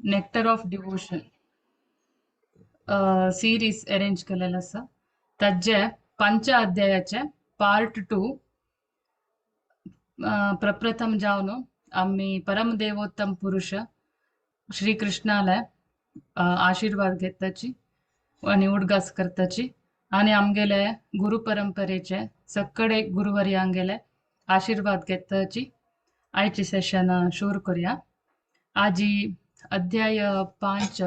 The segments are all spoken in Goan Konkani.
Nectar of devotion series arrange केलेलो आसा. ताजे पंच अध्यायाचे पार्ट 2 प्रप्रथम जावन आमी परमदेवोत्तम पुरुष श्री कृष्णाले आशीर्वाद घेताची आनी उडगास करताची आनी आमगेले गुरु परंपरेचे सगळे गुरुवर्यांगेले आशीर्वाद घेताची आयचे सेशन सुरू करूया. आजी अध्याय 5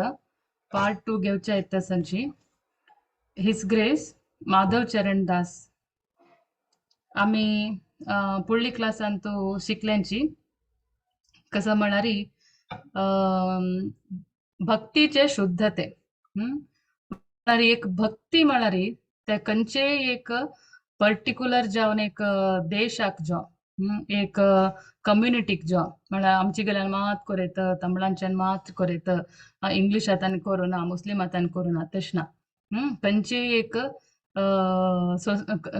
पार्ट 2 घेवच्या येता संची his grace Madhav Charan Das. आमी पुडली क्लासांतू शिकल्यांची कसं म्हणारी भक्तीचे शुद्धते म्हळ्यार एक भक्ती म्हळ्यार ते खंयचेय एक पर्टिक्युलर जावन एक देशाक जावं एक कम्युनिटीक जावं म्हळ्यार आमचे गेल्यान मात कोरेत, तमिळांच्यान मात कोरेत, इंग्लिश हातान करुना, मुस्लिम हातान करुना, तशें ना. खंयचेय एक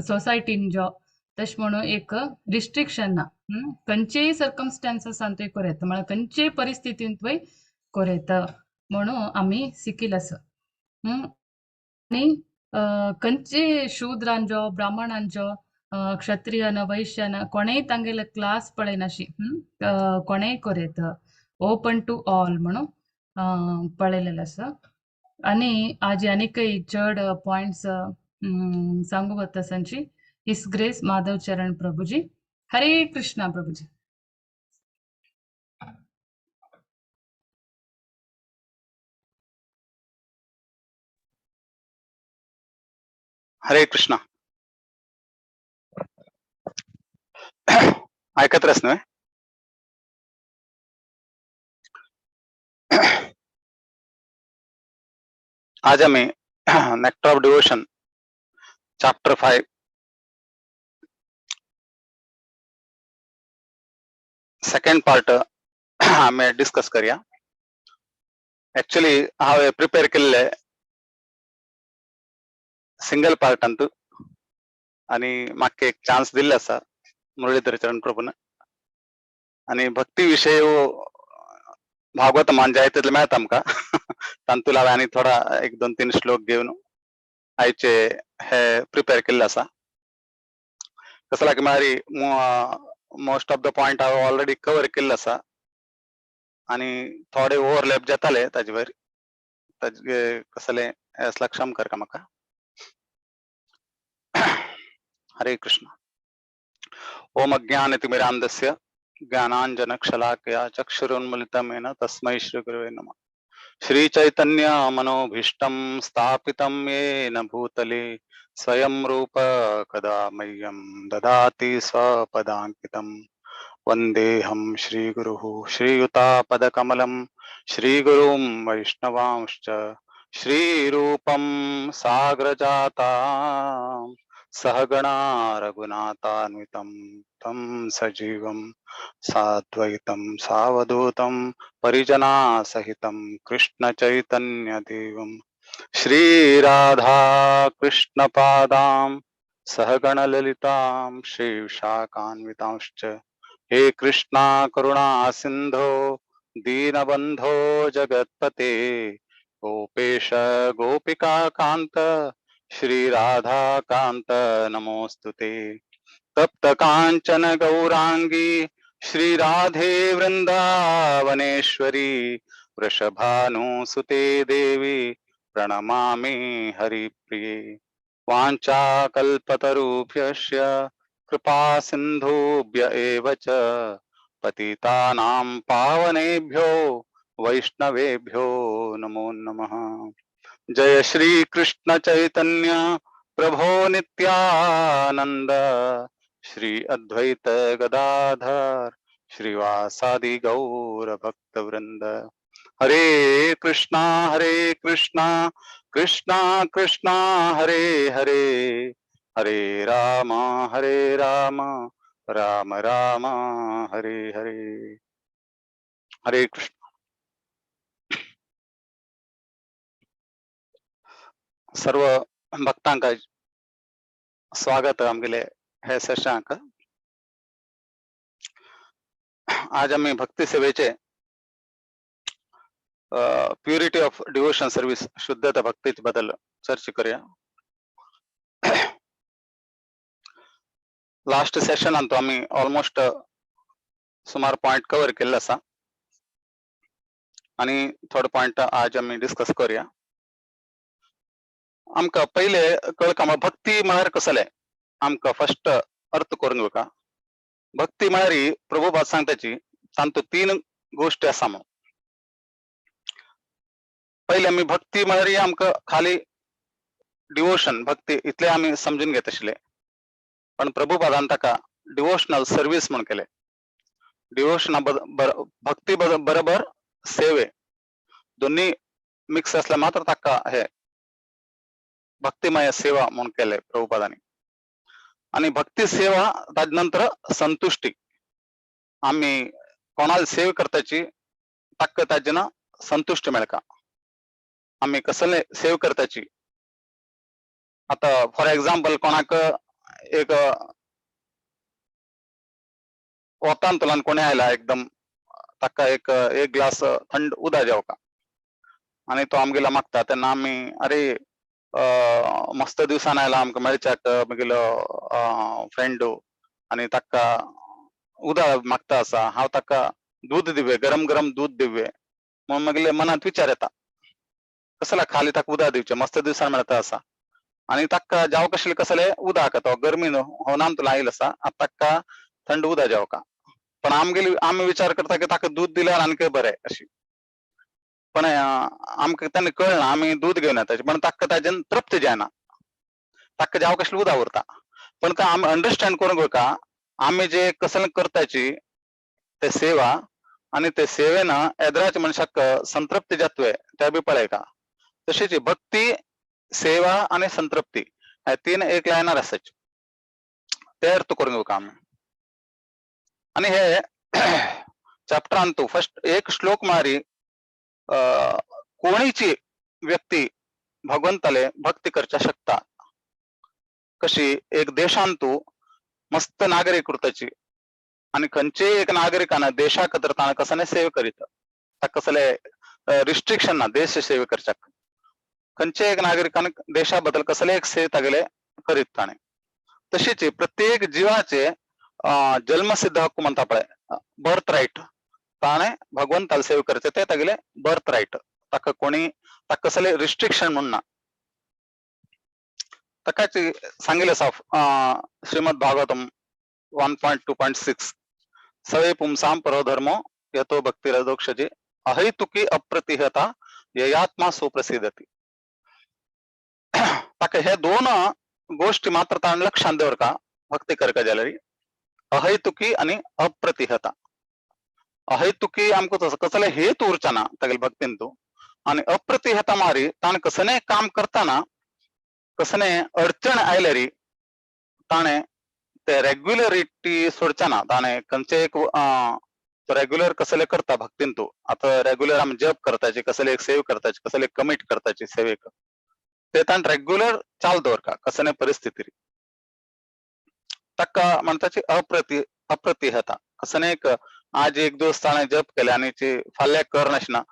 सोसायटीन जावं तशें म्हणून एक रिस्ट्रिक्शन ना. खंयचेय सर्कमस्टान्सांतूय कोरेत, म्हळ्यार खंयचेय परिस्थितींतूय कोरेत म्हणून आमी शिकिल आसा. आनी खंयचे शूद्रान जावं ब्राह्मणान जावं क्षत्रियन वैश्यन कोणेय तांगेले क्लास पळयनाशी कोणेय कोरेत, ओपन टू ऑल म्हणून पळयलेलें आसा. आनी आजी आनीकय चड पॉयंट्स सांगू वता सांची his grace Madhav Charan Prabhuji. Hare Krishna Prabhuji. Hare Krishna. ऐकत रास न्हय? आज आमी nectar of devotion chapter 5 second part आमी डिस्कस करूया. ऍक्च्युली हांवें प्रिपेर केल्ले सिंगल पार्टांतू आनी म्हाका एक चान्स दिल्लो आसा मुरलीधर चरण प्रभून. आनी भक्ती विशय भागवत मान जाय तितले मेळता आमकां तांतूल हांवें आनी थोडा 1 2 3 श्लोक घेवन आयचे हे प्रिपेर केल्ले आसा. कसो लागी म्हळ्यार मोस्ट ऑफ the point हांवें ऑलरेडी कवर केल्ले आसा आनी थोडे ओवरलॅप जाताले ताजे वयर, ताजे कसले आसल्यार क्षम करका म्हाका. हरे कृष्ण. ओम अज्ञानतिमिरान्धस्य ज्ञानांजनशलाकया चक्षुरुन्मिलितं येन तस्मै श्री गुरवे नमः. श्री चैतन्य मनोभीष्टं स्थापितं येन भूतले स्वयं रूप कदा मह्यं ददाति स्वपदाङ्कितं. वन्देऽहं श्रीगुरुः श्रीयुतापदकमलं श्रीगुरुं वैष्णवांश्च श्रीरूपं साग्रजातां सहगणा रघुनाथान्वितं तं सजीवं साद्वैतं सावधूतं परिजनासहितं कृष्ण चैतन्य देवं श्री राधा कृष्ण पादां सहगण ललितां श्री विशाखान्वितांश्च. हे कृष्णा करुणा सिंधो दीनबंधो जगत्पते गोपेश गोपिका कांत श्री राधा कांत नमोस्तुते. तप्त कांचन गौरांगी श्री राधे वृंदावनेश्वरी वृषभानुसुते देवी प्रणमामि हरिप्रिये. वाञ्छाकल्पतरुभ्यश्च कृपा सिन्धुभ्य एव च पतितानां पावनेभ्यो वैष्णवेभ्यो नमो नमः. जय श्री कृष्ण चैतन्य प्रभो नित्यानंद श्री अद्वैत गदाधर श्रीवासादि गौर भक्त वृंद. हरे कृष्णा कृष्णा कृष्णा हरे हरे, हरे राम राम राम हरे हरे. हरे कृष्ण. सर्व भक्तांक स्वागत आमगेले हे सेशनाक. आज आमी भक्ती सेवेचे प्युरिटी ऑफ डिवोशन सर्व्हिस, शुद्धता भक्तीचे बद्दल चर्चा करूया. लास्ट सेशनान तो आमी ऑलमोस्ट सुमार पॉयंट कवर केल्ले आसा आनी थोडे पॉयंट आज आमी डिस्कस करूया. आमकां पयले कळका भक्ती म्हळ्यार कसलें, आमकां फर्स्ट अर्थ करून घेवका. भक्ती म्हळ्यार प्रभुपाद सांगताची तांतू तीन गोश्टी आसा म्हणून. पयले आमी भक्ती म्हळ्यार आमकां खाली डिवोशन भक्ती इतले आमी समजून घेत आशिल्ले, पण प्रभुपादान ताका डिवोशनल सर्वीस म्हूण केले. डिवोशना भक्ती बरोबर सेवे दोन्ही मिक्स असले मात्र ताका हे भक्तिमय सेवा म्हूण केले प्रभुपादांनी. आनी भक्ती सेवा ताजे नंतर संतुश्टी, आमी कोणाल सेव करताची ताका ताजे ना संतुश्टी मेळका. आमी कसले सेव करताची, आतां फॉर एग्जाम्पल कोणाक एक वतान तुलान कोणी आयला एकदम ताका एक एक ग्लास थंड उदक जेवका आनी तो आमगेलो मागता, तेन्ना आमी अरे मस्त दिवसान आयला आमकां मेळच्याक म्हगेलो फ्रेंड आनी ताका उदक मागता आसा, हांव ताका दूद दिवे, गरम गरम दूद दिवे म्हूण म्हगेले मनांत विचार येता. कसला खाली ताका उदक दिवचें, मस्त दिवसान मेळता आसा आनी ताका जाव कशें कसलें उदक तो गरमी न्हू हो तुला आयल आसा, आतां ताका थंड उदक जेवका. पण आमगेली आमी विचार करता की ताका दूद दिल्यार आनीक बरें अशी, पण आमकां तेन्ना कळना आमी दूद घेवन येता, पण ताका ताजेन तृप्त जायना, ताका जाव कसलें उदक उरता. पण ते आमी अंडरस्टँड करूंक घेवका आमी जे कसलें करताची ते सेवा आनी ते सेवेन एदराच मनशाक संतृप्ती जातवे ते बी पळयता. तशीच भक्ती, सेवा आनी संतृप्ती हे तीन एक लायनार आसाच, ते अर्थ करून घेवका आमी. आनी हे चॅप्टरान तूं फर्स्ट एक श्लोक मारी कोणीची व्यक्ती भगवंताले भक्ती करच्या शकता. कशी एक देशान तूं मस्त नागरीक उरताची आनी खंयचेय एक नागरिकान देशाक तर ताणें कसलें सेवे करीत, ताका कसले रिस्ट्रिक्शन ना देश सेवे करच्याक. खंयचे एक नागरिकान देशा बद्दल कसले एक सेवे तागेले करीत ताणें. तशीच प्रत्येक जिवाचे जन्मसिद्ध हक्क म्हणटा पळय, बर्थ रायट, ताणें भगवंताल सेवे करचे ते तागेले बर्थ रायट, ताका कोणी ताका कसले रिस्ट्रिक्शन म्हूण ना. ताकाच सांगिल्लें आसा श्रीमद भागवतम 1.2.6 सवे पुंसां परो धर्मो यतो भक्तिरदोक्षजे अहैतुकी अप्रतिहता ययात्मा सुप्रसिद्धती. ताका हे दोन गोष्टी मात्र ताणें लक्षांत दवरका भक्ती करका जाल्यार, अहैतुकी आनी अप्रतिहता. अहैतुकी आमकां तसो कसले हेतू उरचा ना तागेले भक्तीन तूं, आनी अप्रतिहता मारी ताणें कसलें काम करतना कसलें अडचण आयल्यार ताणें ते रेग्युलरिटी सोडचा ना. ताणें खंयचे एक रेग्युलर कसले करता भक्तीन तूं, आतां रेग्युलर आमी जप करताची, कसले एक सेव करताची, कसले कमीट करताची सेवेक, ते ताणें रेग्युलर चाल दवरका कसले परिस्थिती. ताका म्हणटाची अप्रतिहता. कसले एक आज एक दिवस ताणें जप केले आनी फाल्यां कर नासना,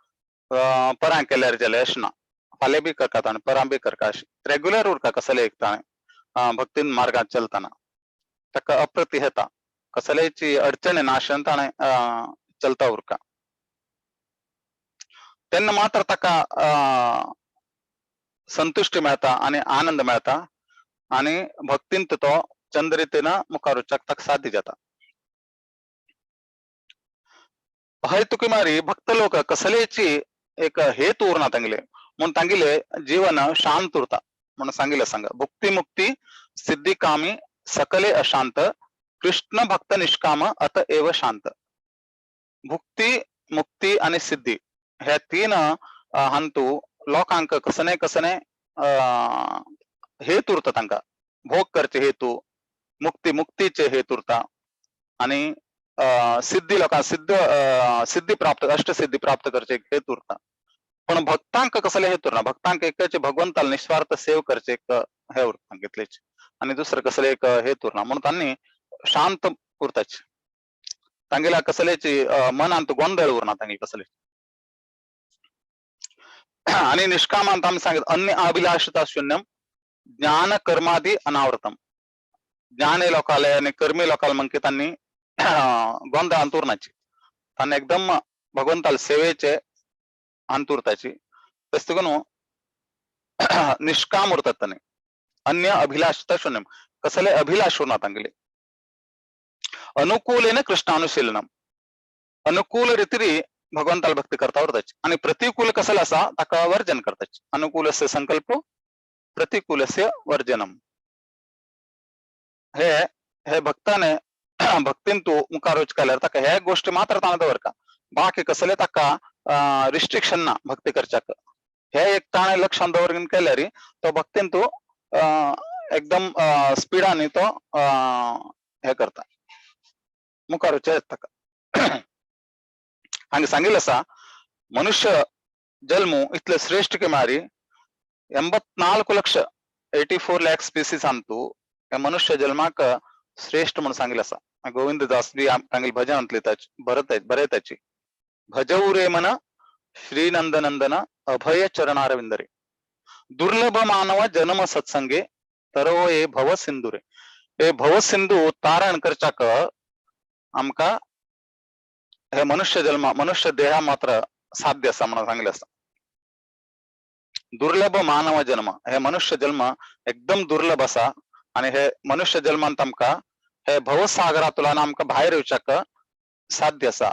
परां केल्यार जालें अशें ना, फाल्यां बी करता ताणें, परां बी करता, अशें रेग्युलर उरता कसले एक ताणें भक्तीन मार्गात चलतना. ताका अप्रतिहता, कसलेची अडचण येना अशें ताणें चलता उरका. तेन्ना मात्र ताका संतुश्टी मेळता आनी आनंद मेळता आनी भक्तींत तो चंद्रितेन मुखार वचपाक ताका साध्य जाता. अहैतुकी मारी भक्त लोक कसलेची एक हेतू उरना तांगेले, म्हूण तांगेले जीवन शांत उरता म्हणून सांगिल्लें सांगा. भुक्ती मुक्ती सिद्धी कामी सकले अशांत कृष्ण भक्त निष्काम अत एव शांत. भुक्ती मुक्ती आनी सिद्धी ह्या तीन हांतू लोकांक कसने कसने हेतू उरता तांकां, भोग करचे हेतू, मुक्ती मुक्तीचे हेतू उरता आनी सिद्धी लोकांक सिद्ध सिद्धी प्राप्त अष्टसिद्धी प्राप्त करचे हेतू उरता. पण भक्तांक कसले हेतू ना, भक्तांक एकच भगवंताला निस्वार्थ सेव करचे एक हे उरता घेतलेच आनी दुसरं कसले एक हेतू उरना, म्हणून तांणी शांत उरताच. तांगेल्या कसलेची मनांत गोंदळ उरना तांगे कसले. आणि निष्कामांत आम्ही सांगितलं अन्य अभिलाषता शून्यम ज्ञान कर्मादी अनावृतम. ज्ञाने लोकाले आणि कर्मी लोकाल मग की त्यांनी गोंधळ अंतुरणाची, त्यांना एकदम भगवंताला सेवेचे अंतुरताची, तसं करून निष्काम उरतात त्यांनी. अन्य अभिलाषता शून्यम, कसले अभिलाष होणार तांगेले. अनुकूलेन कृष्णानुशीलनम, अनुकूल रीतीने भगवंताला भक्ती करता उरताची. आणि प्रतिकूल कसला असा ताका वर्जन करताची. अनुकूलस्य संकल्प प्रतिकूलस्य वर्जनम. हे हे भक्ताने भक्तीन तू मुखार केल्यार ताका ह्या गोष्टी मात्र ताणें दवर का, बाकी कसले ताका रिस्ट्रिक्शन ना भक्ती करच्याक. हे एक ताणें लक्षात दवरून केल्यार तो भक्तीन तू एकदम स्पिडानी तो हे करता, मुखार वचचे ताका. हांगा सांगिल्लें आसा मनुष्य जल्मू इतले श्रेष्ठ की मारी 84 लक्ष 84 लाख स्पीसीस अंतू हे मनुष्य जन्माक श्रेष्ठ म्हणून सांगिल्लें आसा. गोविंद दास बी तांगेले भजनांतली भरत बरयताची, भजऊ रे मन श्रीनंदनंदन अभय चरणारविंदरे, दुर्लभ मानव जन्म सत्संगे तरव हे भव सिंधुरे. हे भव सिंधू तारण करच्याक आमका हे मनुष्य जन्म मनुष्य देहा मात्र साध्य आसा म्हणून सांगिल्लें आसा. दुर्लभ मानव जन्म, हे मनुष्य जन्म एकदम दुर्लभ आसा आणि हे मनुष्य जन्मांत आमकां हे भवसागरांतल्यान आमकां भायर येवच्याक साध्य आसा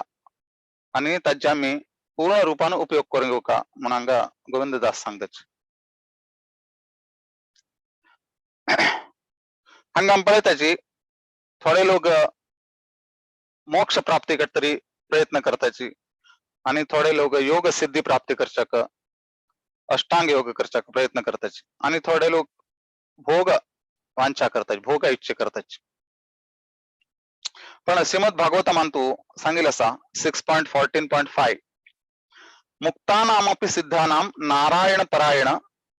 आणि ताजे आमी पूर्ण रुपान उपयोग करून घेवका म्हणून हांगा गोविंददास सांगता. हांगा आमी पळयताची थोडे लोक मोक्ष प्राप्ती तरी प्रयत्न करताची आणि थोडे लोक योग सिद्धी प्राप्ती करच्याक अष्टांग योग करच्याक प्रयत्न करताची आणि थोडे लोक भोग वांछा करताची, भोग इच्छा करताची. पण श्रीमद भागवतमांतू सांगितलं असा 6.14.5 मुक्तानामपि सिद्धानाम नारायण परायण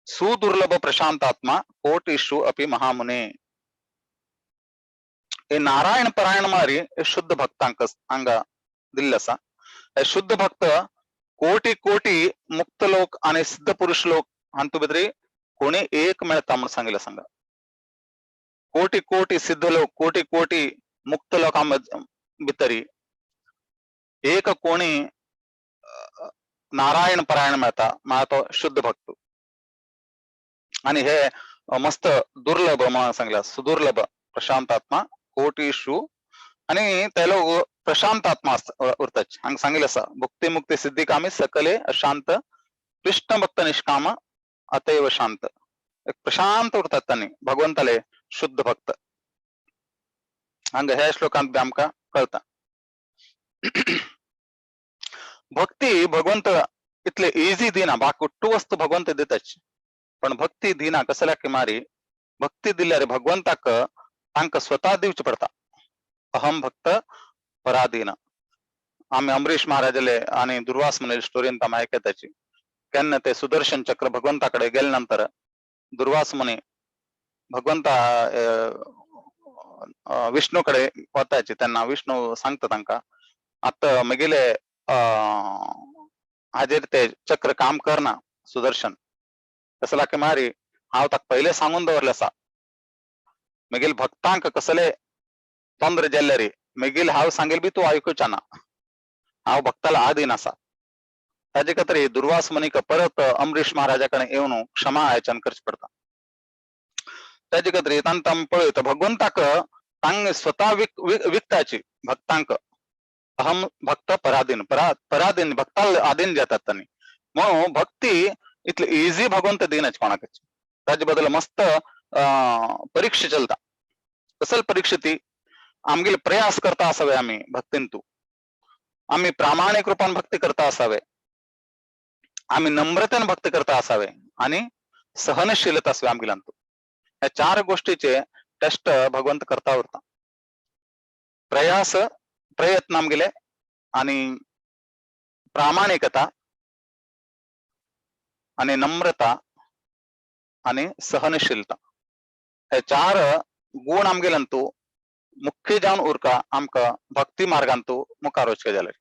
सुदुर्लभ प्रशांतात्मा कोटिषु अपि महामुने. हे नारायण परायण मारी हे शुद्ध भक्तांक हांगा दिल्ले आसा. हे शुद्ध भक्त कोटी कोटी मुक्त लोक आणि सिद्ध पुरुष लोक हांतू भितरी कोणी एक मेळता म्हणून सांगितलं सांगा. कोटी कोटी सिद्ध लोक कोटी कोटी मुक्त लोकां भितरी एक कोणी नारायण परायण मेळता, म्हळ्यार तो शुद्ध भक्त. आणि हे मस्त दुर्लभ म्हणून सांगला, सुदुर्लभ प्रशांतात्मा कोटीशु आणि ते लोक प्रशांत आत्मा उरताची. हांगा सांगिल्लें आसा भुक्ती मुक्ती सिद्धी कामी सकले अशांत कृष्ण भक्त निष्काम अतएव शांत. एक प्रशांत उरतात तांणी भगवंताले शुद्ध भक्त. हांगा ह्या श्लोकांत बी आमकां कळता. भक्ती भगवंत इतले इझी दिना, बाकी कुठ्टू वस्तू भगवंत दिताच, पण भक्ती दिना कसल्या की मारी भक्ती दिल्यार भगवंताक तांकां स्वता दिवचें पडटा. अहम भक्त पराधीन. आमी अमरीश महाराजाले आणि दुर्वास मुनी स्टोरीन आमी आयकताची. केन्ना ते सुदर्शन चक्र भगवंता कडेन गेले नंतर दुर्वास मुनी भगवंता विष्णू कडेन वताची तेन्ना विष्णू सांगता तांकां आतां म्हगेले हाजेर ते चक्र काम करना सुदर्शन, कसला की मारी हांव ताका पयले सांगून दवरले आसा म्हगेले भक्तांक कसले तोंद्र जाल्ले रे म्हगेले हांव सांगेल बी तूं आयकुचा ना, हांव भक्ताला आधीन आसा. ताजे खातीर दुर्वास मुनीक परत अमरीश महाराजा कडेन येवन क्षमा याचन करची पडटा. ताजे खातीर तांकां आमी पळयता भगवंताक तांग स्वता विकताची भक्तांक अहम भक्त पराधीन, पराधीन भक्ताल आधीन जातात तांणी. म्हणून भक्ती इतली इझी भगवंत दिनाच कोणाकच. ताजे बदल मस्त परीक्षा चलता. कसल परीक्षा ती आमगेले प्रयास करता असावे आमी भक्तीन तू, आमी प्रामाणिक रूपान भक्ती करता असावे, आमी नम्रतेन भक्ती करता असावे आणि सहनशीलता असावे आमगेल्यान तू. ह्या चार गोष्टीचे टेस्ट भगवंत करता उरता. प्रयास प्रयत्न आमगेले आणि प्रामाणिकता आणि नम्रता आणि सहनशीलता हे चार गुण आमगेल्यान तू मुख्य जावन उरका आमकां भक्ती मार्गान तू मुखार वचचे जाल्यार.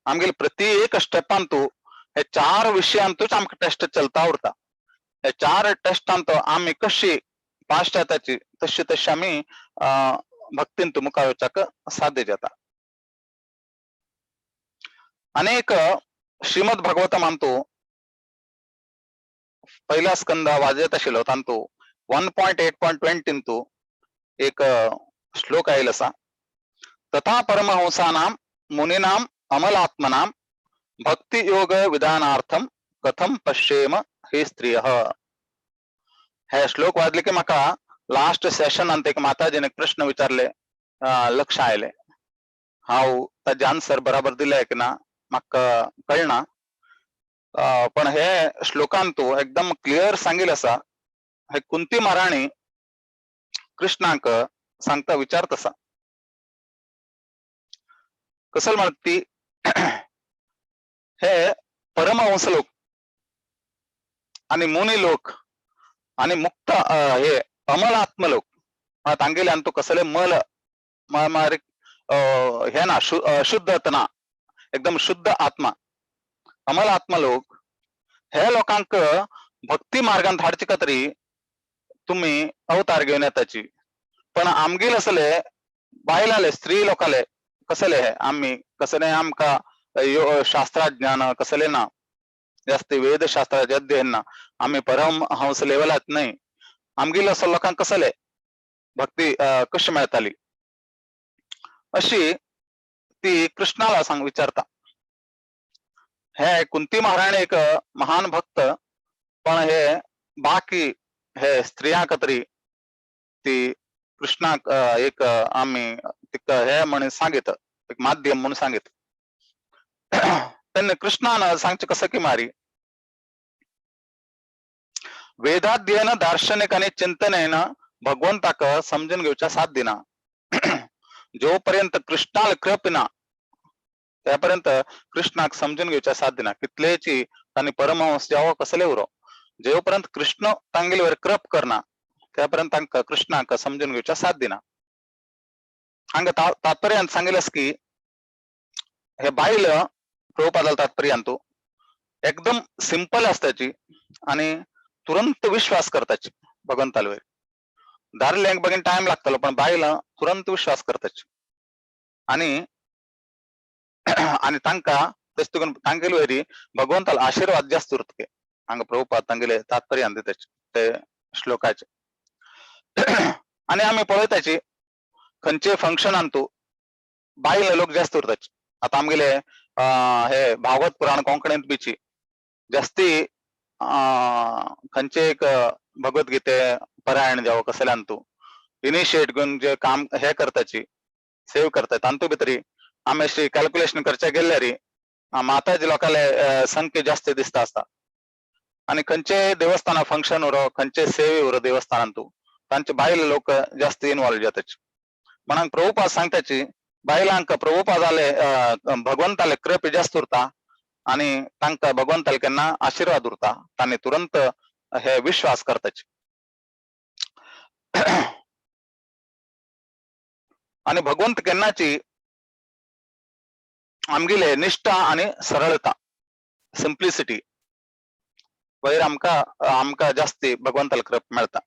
आमगेले प्रति एक स्टेपान तू हे चार विशयांतूच आमकां टेस्ट चलता उरता. हे चार टेस्टांत आमी कशी पास जाताची तशी तशी आमी भक्तीन मुखार वचपाक साध्य जाता. अनेक श्रीमद भागवतमांतू पहिला स्कंद वाजयत आशिल्लो तांतू 1.8.20 एक श्लोक आयल असा. तथा परमहंसानां मुनीनां अमलात्मनां भक्ती योग विधानार्थम कथम पश्येम हे स्त्रियः. हे श्लोक वाजले की म्हाका लास्ट सेशनांत एक माताजीन एक प्रश्न विचारले, लक्ष आयले. हांव ताजे आन्सर बराबर दिले की ना म्हाका कळना, पण हे श्लोकांत तू एकदम क्लियर सांगिल आसा. हे कुंती महाराणी कृष्णाक सांगता विचारत आसा. कसल म्हणत ती हे परमहंस लोक आणि मुनी लोक आणि मुक्त हे अमलात्म लोक तांगेले तो कसले मल हे ना शुद्ध ना एकदम शुद्ध आत्मा अमल आत्मा लोक हे लोकांक भक्ती मार्गान धाडचे का तरी तुम्ही अवतार घेऊन येताची. पण आमगेल असले बायलाले स्त्री लोकाले कसले हे आम्ही कसले आमका शास्त्राज्ञान कसले ना जास्त वेदशास्त्राचे अध्ययन ना आम्ही परमहंस लेवलात नाही. आमगेल असं लोकांक कसले भक्ती कशी मेळताली अशी ती कृष्णाला सांग विचारता. हे कुंती महाराणी एक महान भक्त, पण हे बाकी हे स्त्रियांक तरी ती कृष्णाक एक आम्ही तिका हे म्हणून सांगित एक माध्यम म्हणून सांगित. तेन्ना कृष्णान सांगचे कसं की मारी वेदाध्ययन दार्शनिक आणि चिंतनेन भगवंताक समजून घेवच्या साथ दिना. जोपर्यंत कृष्णाला कृप ना त्यापर्यंत कृष्णाक समजून घेवच्या साथ दिना. कितलेची तांणी परमहंस जावो कसले उरो जोपर्यंत कृष्ण तांगेलीवर कृप करना त्यापर्यंत तांकां कृष्णाक समजून घेवच्या साथ दिना. हांगा तात्पर्यान सांगितलंस की हे बायल प्रभुपादाला तात्पर्यांतू एकदम सिंपल असताची आणि तुरंत विश्वास करताची भगवंतालवर. दारल्यांक बगीन टाइम लागतलो पण बायल तुरंत विश्वास करताची आणि आणि तांकां तशें करून तांगेले वयरी भगवंताल आशीर्वाद जास्त उरता. हांगा प्रभुपाद तांगेले तात्पर्य दिताचे ते श्लोकाचे. आणि आमी पळयताची खंयचे फंक्शनान तूं बायल लोक जास्त उरताची. आता आमगेले हे भागवत पुराण कोंकणीत बीची जास्ती खंयचे एक भगवद्गीते परायण जावं कसल्यान तूं इनिशिएट घेवन जे काम हे करताची सेव करता तांतू भितरी आमी अशी कॅल्क्युलेशन करचे गेल्यारी माताजी लोकांले संख्या जास्त दिसता आसता. आणि खंयचे देवस्थाना फंक्शन उरो खंयचे सेवे उरो देवस्थानान तूं तांचे बायल लोक जास्त इन्वॉल्व जाताची. म्हणून प्रभुपाद सांगताची बायलांक प्रभुपादाले भगवंताले कृप जास्त उरता आणि तांकां भगवंताले केन्ना आशीर्वाद उरता तांणी तुरंत हे विश्वास करताची. आणि भगवंत केन्नाची आमगेले निष्ठा आणि सरळता सिम्प्लिसिटी वयर आमकां आमकां जास्ती भगवंताले कृप मेळता.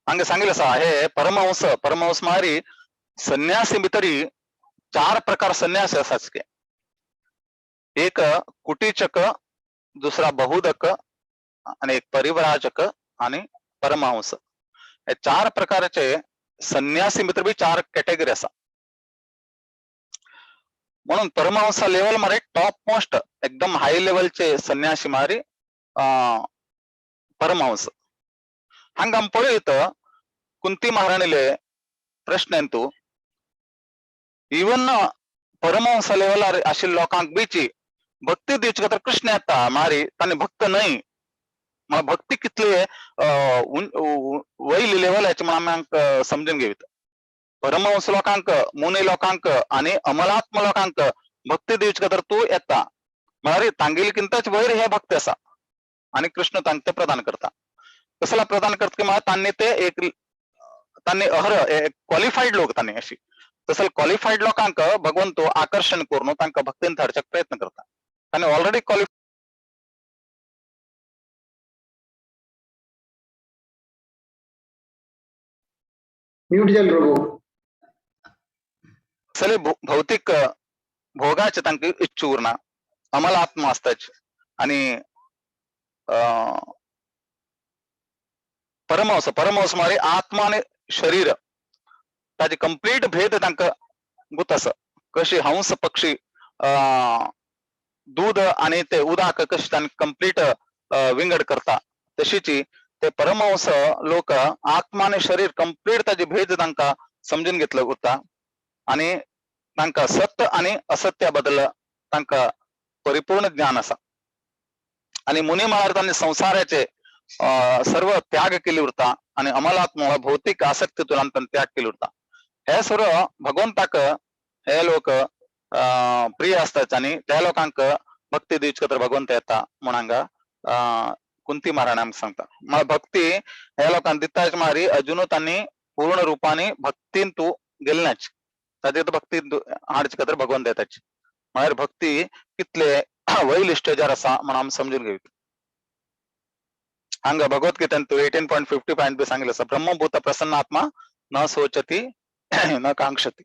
हांगा सांगिल्लें आसा हे परमहंस परमहंस म्हळ्यार संन्यासी भितरी चार प्रकार संन्यासी आसात. एक कुटीचक, दुसरा बहुदक आणि एक परिव्राजक आणि परमहंस. हे चार प्रकारचे संन्यासी भितर बी चार कॅटेगरी आसा. म्हणून परमहंसा लेवल मारे टॉप मोस्ट एकदम हाय लेवलचे संन्यासी मारे परमहंस. हांगा आमी पळयत कुंती महाराणीले प्रश्न तूं इवन परमहंस लेवलार आशिल्ल्या लोकांक बीची भक्ती दिवची खातीर कृष्ण येता मारी तांणी भक्त न्हय म्हाका भक्ती कितली वयली लेवलाची म्हणून आमी समजून घेवता. परमहंस लोकांक मुनी लोकांक आणि अमलात्म लोकांक भक्ती दिवची खातीर तूं येता म्हळ्यार तांगेली किंताच वयर हे भक्ती आसा आणि कृष्ण तांकां ते प्रदान करता. कसला प्रदान करता की म्हळ्यार तांणी ते एक तांणी अहर क्वॉलिफाईड लोक तांणी अशी तसं क्वालिफाईड लोकांक भगवंत आकर्षण करून तांकां भक्तीन धाडच्याक प्रयत्न करता. आनी ऑलरेडी म्यूट जाल प्रभु. सगळे भौतिक भोगाचे तांकां इच्छू उरना, अमल आत्मा आसताच आणि परमहंस, परमहंस म्हळ्यार आत्मा आनी शरीर ताजे कंप्लीट भेद तांकां गुत आसा. कशी हंस पक्षी दूध आनी ते उदक कशें तांकां कंप्लीट विंगड करता, तशीच ते परमहंस लोक आत्मा आनी शरीर कंप्लीट ताजे भेद तांकां समजून घेतले उरता आनी तांकां सत्य आनी असत्या बद्दल तांकां परिपूर्ण ज्ञान आसा. आनी मुनी म्हळ्यार तांणी संवसाराचे सर्व त्याग केले उरता आनी अमलात्मा भौतिक आसक्तीतून तांणी त्याग केले उरता. हे सर्व भगवंताक हे लोक प्रिय आसतात आनी त्या लोकांक भक्ती दिवचे खातीर भगवंत येता म्हूण हांगा कुंती महाराणी आमकां सांगता. म्हळ्यार भक्ती ह्या लोकांक दिताच मारी अजुनूय तांणी पूर्ण रुपांनी भक्तीन तूं गेले नाच, ताजे भक्ती हाडचे खातीर भगवंत येताच. म्हळ्यार भक्ती कितले वयले स्टेजार आसा म्हूण आमी समजून घेवया. हांगा भगवद्गीतेन तूं 18.55 बी सांगिल्लें आसा, ब्रह्मभूत प्रसन्न आत्मा न शोचती न कांक्षती.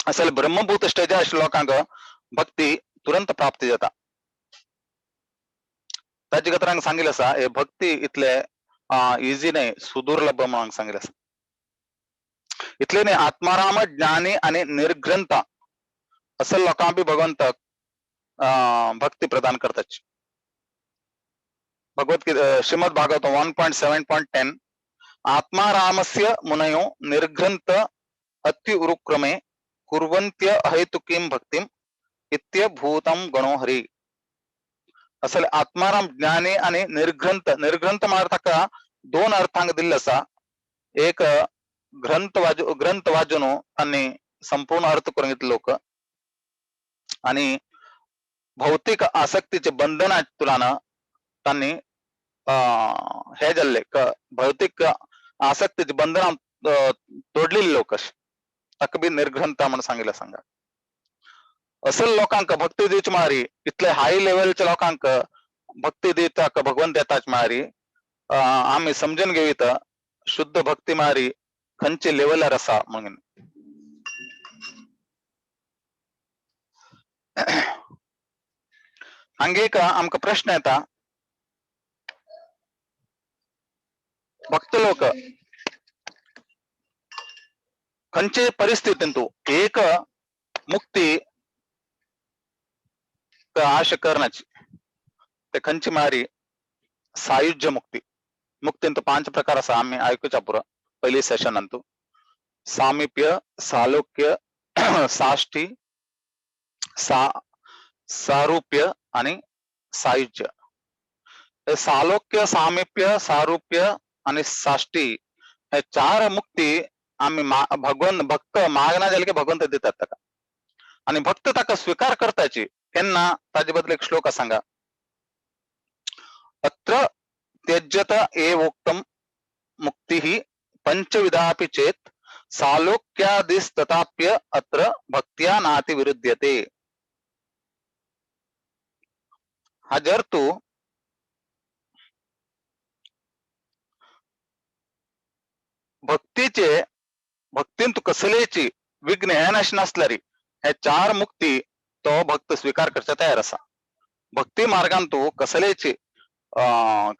असल ब्रह्मभूत स्टेजार आशिल्ल्या लोकांक भक्ती तुरंत प्राप्ती जाता. ताजे खातीर हांगा सांगिल्लें आसा हे भक्ती इतले इजी न्हय, सुदुर्लभ म्हणून हांगा सांगिल्लें आसा. इतले न्हय, आत्माराम ज्ञानी आनी निर्ग्रंथ असल लोकांक बी भगवंत भक्ती प्रदान करताच. भगवद्गीता श्रीमद भागवत 1.7.10 आत्मारामस्य मुनयो निर्ग्रंथ अत्युरुक्रमे कुर्वन्त्य अहेतुकीं भक्तिं इत्यभूतं गणो हरि. असल आत्माराम ज्ञानी आनी निर्ग्रंथ, निर्ग्रंथ म्हळ्यार ताका दोन अर्थांक दिल्ले आसा. एक ग्रंथ वाजू, ग्रंथ वाजून तांणी संपूर्ण अर्थ करून घेतले लोक, आनी भौतिक आसक्तीचे बंधना तुलान तांणी हे जाल्ले भौतिक आसक्तीचे बंधना तोडलेले लोक अशे ताका बी निर्ग्रंथ म्हणून सांगिल्लें सांगा. असल लोकांक भक्ती दिवची मारी इतले हाय लेवलच्या लोकांक भक्ती दिता भगवंत येताच मारी आमी समजून घेवीत शुद्ध भक्ती मारी खंयचे लेवलार आसा म्हणून. हांगा एक आमकां प्रश्न येता, भक्त लोक खंयचे परिस्थितींतू एक मुक्ती आशा करण्याची, ते खंयची मारी सायुज्य मुक्ती. मुक्तींत 5 प्रकार आसा, आमी आयकुच्या पुरो पयली सेशनांतू. सामिप्य, सालोक्य, साष्टी, सारूप्य आणि सायुज्य. हे सालोक्य, सामिप्य, सारूप्य आणि साष्टी हे 4 मुक्ती आमी भगवंत भक्त मागना जाले की भगवंत दितात ताका आणि भक्त ताका स्वीकार करताची. केन्ना ताजे बद्दल एक श्लोक सांगा. अत्र त्यज्यत एवोक्तम मुक्तिः पंचविधापि चेत सालोक्यादिस्तथाप्य अत्र भक्त्या नाति विरुध्यते. हा जर तू भक्तीचे भक्तीन तू कसलेची विघ्न हे नासल्यारी हे 4 मुक्ती तो भक्त स्वीकार करच्या तयार आसा. भक्ती मार्गान तू कसलेची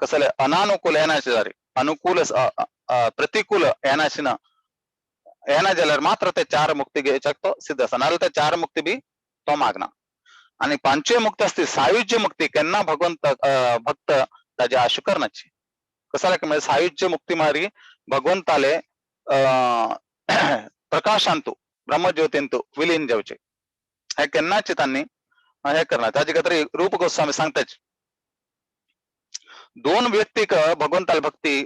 कसले अनानुकूल येनाशे जाल्यार अनुकूल प्रतिकूल येनाशे ना येना जाल्यार मात्र ते 4 मुक्ती घेवच्याक तो सिद्ध आसा, नाजाल्यार ते 4 मुक्ती बी तो मागना. आनी 5वी मुक्ती आसती सायुज्य मुक्ती. केन्ना भगवंत भक्त ताजे आशा करनाची. कसाला म्हणजे सायुज्य मुक्ती मारी भगवंताले प्रकाशांतू ब्रह्मज्योतींतू विलीन जावचे हे केन्नाच तांणी हे करणार. ताजे खातीर रूप गोस्वामी सांगताच 2 व्यक्तीक भगवंताल भक्ती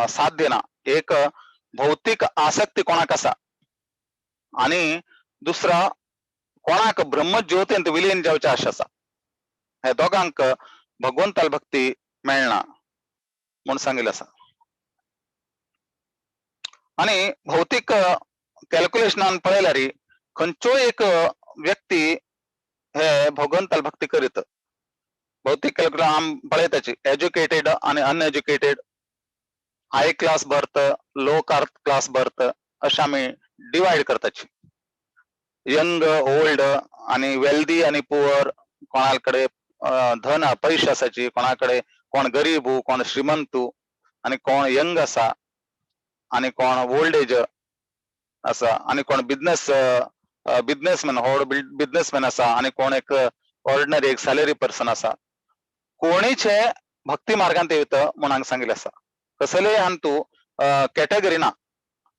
साध्य ना. एक भौतिक आसक्ती कोणाक आसा आणि दुसरा कोणाक ब्रह्मज्योतींत विलीन जावचे आशा आसा. हे दोगांक भगवंताल भक्ती मेळना म्हूण सांगिल्लें आसा. आनी भौतीक कॅल्क्युलेशनान पळयल्यार खंयचोय एक व्यक्ती हे भगवंताल भक्ती करीत. भौतीक कॅल्क्युलेशन आम पळयताची, एज्युकेटेड आनी uneducated, high class birth, low class birth अशें आमी डिवायड करताची. यंग, ओल्ड आनी वेल्दी आनी पुअर, कोणा कडेन धन पयशे आसाची, कोणा कडेन कोण गरीब, कोण श्रीमंत आनी कोण यंग आसा आनी कोण ओल्ड एज आसा आनी कोण बिजनेसमॅन, व्हड बिजनेसमॅन आसा आनी कोण एक ऑर्डिनरी एक सॅलरी पर्सन आसा. कोणीच हे भक्ती मार्गांत येत म्हूण हांगा सांगिल्लें आसा. कसलेय हांतू कॅटेगरी ना,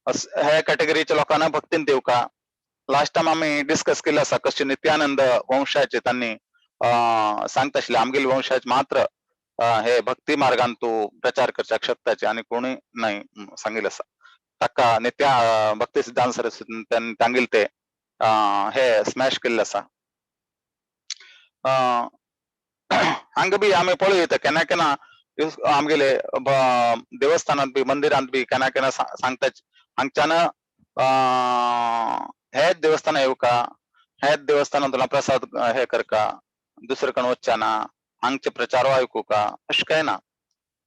ह्या कॅटेगरीच्या लोकांना भक्तीन दिवका. लास्ट टायम आमी डिस्कस केल्लें आसा कशें नित्यानंद वंशाचे तांणी सांगता आशिल्ले आमगेले वंशाचे मात्र हे भक्ती मार्गान तूं प्रचार करच्याक शकताचे आनी कोणूय न्हय सांगिल्लें आसा. ताका नित्या भक्ती सिद्धांत सरस्वती तांगेले ते हे स्मॅश केल्ले आसा. हांगा बी आमी पळयता केन्ना केन्ना आमगेले देवस्थानांत बी मंदिरांत बी केन्ना केन्ना सांगता हांगच्यान हेच देवस्थानां येवका, हेच देवस्थानांत तुला प्रसाद हे करका, दुसरे कडेन वचच्या ना, हांगचे प्रचार आयकुका, अशें कांय ना.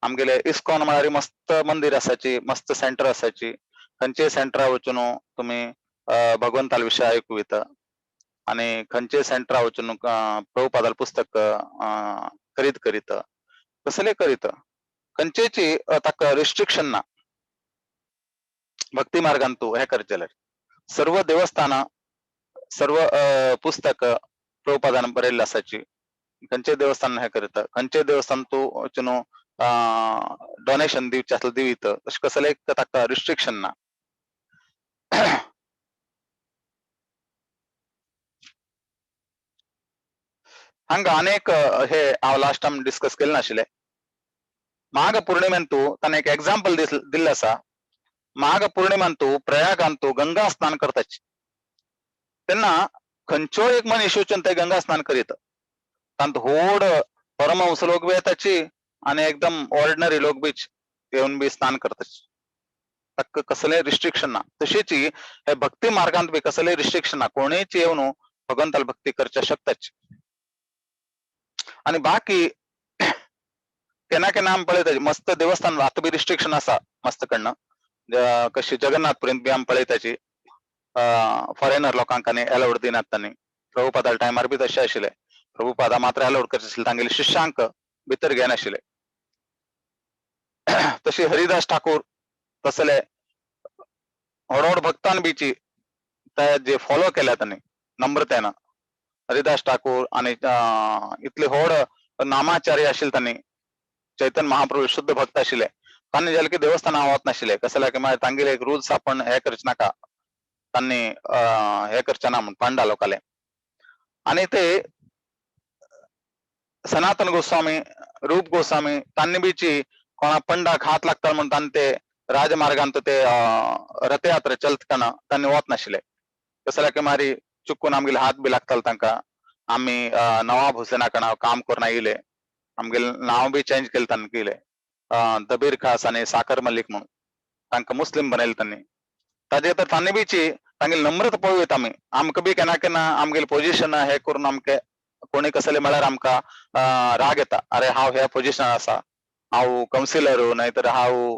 आमगेले इस्कॉन म्हळ्यार मस्त मंदिर आसाची, मस्त सेंटर आसाची, खंयचेय सेंटरा वचून तुमी भगवंताल विशय आयकू येता आनी खंयचेय सेंटरा वचून प्रभुपादाल पुस्तक खरीद करीत, कसले करीत, खंयचेची ताका रिस्ट्रिक्शन ना. भक्ती मार्गान तूं हे करचें जाल्यार सर्व देवस्थानां, सर्व पुस्तक प्रभुपादान बरयल्लें आसाची, खंयचे देवस्थान हे करीत, खंयचे देवस्थान तूं वचून डोनेशन दिवचें आसल्यार दिवीत, तशें कसलें ताका रिस्ट्रिक्शन ना. हांगा अनेक हे हांव लास्ट टायम डिस्कस केलें नाशिल्लें. माघ पौर्णिमेंतू ताणें एक एग्जाम्पल दिल्लें आसा. माघ पौर्णिमांतू प्रयागांतू गंगा स्नान करताची, तेन्ना खंयचो एक मनीस वचून ते गंगा स्नान करीत, तांत व्हड परमहंस लोक बी येताची आनी एकदम ऑर्डिनरी लोक बी येवन बी स्नान करताची, ताका कसलें रिस्ट्रिक्शन ना. तशीच हे भक्ती मार्गांत बी कसलें रिस्ट्रिक्शन ना, कोणीच येवन भगवंताल भक्ती करच्या शकताची. आनी बाकी केन्ना केन्ना आमी पळयता मस्त देवस्थान आतां बी रिस्ट्रिक्शन आसा मस्त कडन, कशी जगन्नाथपुरींत बी आमी पळयताची फॉरेनर लोकांक आनी एलावड दिनात तांणी. प्रभुपादा टायमार बी तशें आशिल्लें, प्रभुपादा मात्र एलावड करचे आशिल्ले, तांगेले शिष्यांक भितर घेनाशिल्ले. तशी हरिदास ठाकूर तसले व्हड व्हड भक्तान बीची ते जे फॉलो केल्या तांणी नम्रतेन, हरिदास ठाकूर आनी इतले व्हड नामाचार्य आशिल्ले तांणी, चैतन्य महाप्रभू शुद्ध भक्त आशिल्ले, तांणी जाल्यार की देवस्थानां वच नाशिल्ले. कसले की मागीर तांगेले एक रुल्स आपण हे करचे नाका, तांणी हे करचे ना म्हूण पंडा लोकाले. आनी ते सनातन गोस्वामी, रूप गोस्वामी तांणी बीची कोणा पंडाक हात लागता म्हूण तांणी ते राजमार्गांत ते रथयात्रा चलतना तांणी वच नाशिल्ले. कसले की मारी चुकून आमगेले हात बी लागताले तांकां, आमी नवाब हुसेना कडेन काम करून आयिल्ले, आमगेले नांव बी चेंज केलें तांणी केले, दबीर खास आनी साकर मल्लीक म्हणून तांकां मुस्लीम बनयले तांणी. ताजे तर तांणी बीची तांगेली नम्रता पळोवयता आमी, आमकां बी केन्ना केन्ना आमगेले पोजिशन हे करून आमकां कोणी कसले म्हळ्यार आमकां राग येता, अरे हांव ह्या पोजिशनार आसा, हांव कावन्सिलर न्हय तर हांव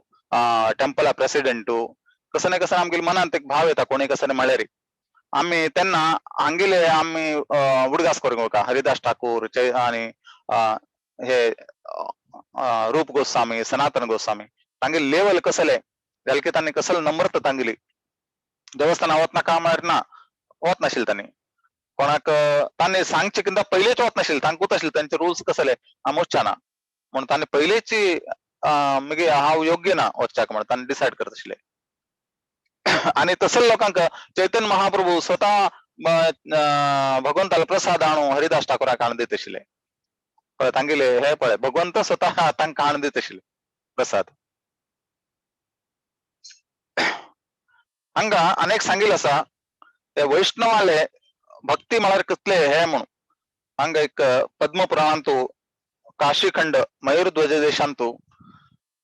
टेम्पला प्रेसिडेंटू, कसो ना कसो आमगेले मनांत एक भाव येता कोणी कसले म्हळ्यार. आमी तेन्ना हांगेले आमी उडगास करूंक वता, हरिदास ठाकूर आनी हे रूप गोस्वामी, सनातन गोस्वामी, तांगेले लेवल कसले जाल्यार की तांणी कसले नम्रता तांगेली. देवस्थानां वतना काम म्हळ्यार ना, वच नाशिल्ले तांणी, कोणाक तांणी सांगचे किंवा पयलेच वच नाशिल्ले, तांकां आशिल्ले तांचे रुल्स कसले आमी वचचे ना म्हूण तांणी पयलेच मागीर हांव योग्य ना वचच्याक म्हूण तांणी डिसायड करत आशिल्ले. आनी तसले लोकांक चैतन्य महाप्रभू स्वता भगवंताला प्रसाद आणू हरिदास ठाकूराक हाडून दित आशिल्ले. पळय तांगेले हे पळय भगवंत स्वता तांकां हाडून दित आशिल्ले प्रसाद. हांगा अनेक सांगिल्लें आसा ते वैष्णवाले भक्ती म्हळ्यार कसले हे म्हणून. हांगा एक पद्मपुराणांतू काशीखंड मयूरध्वज देशांतू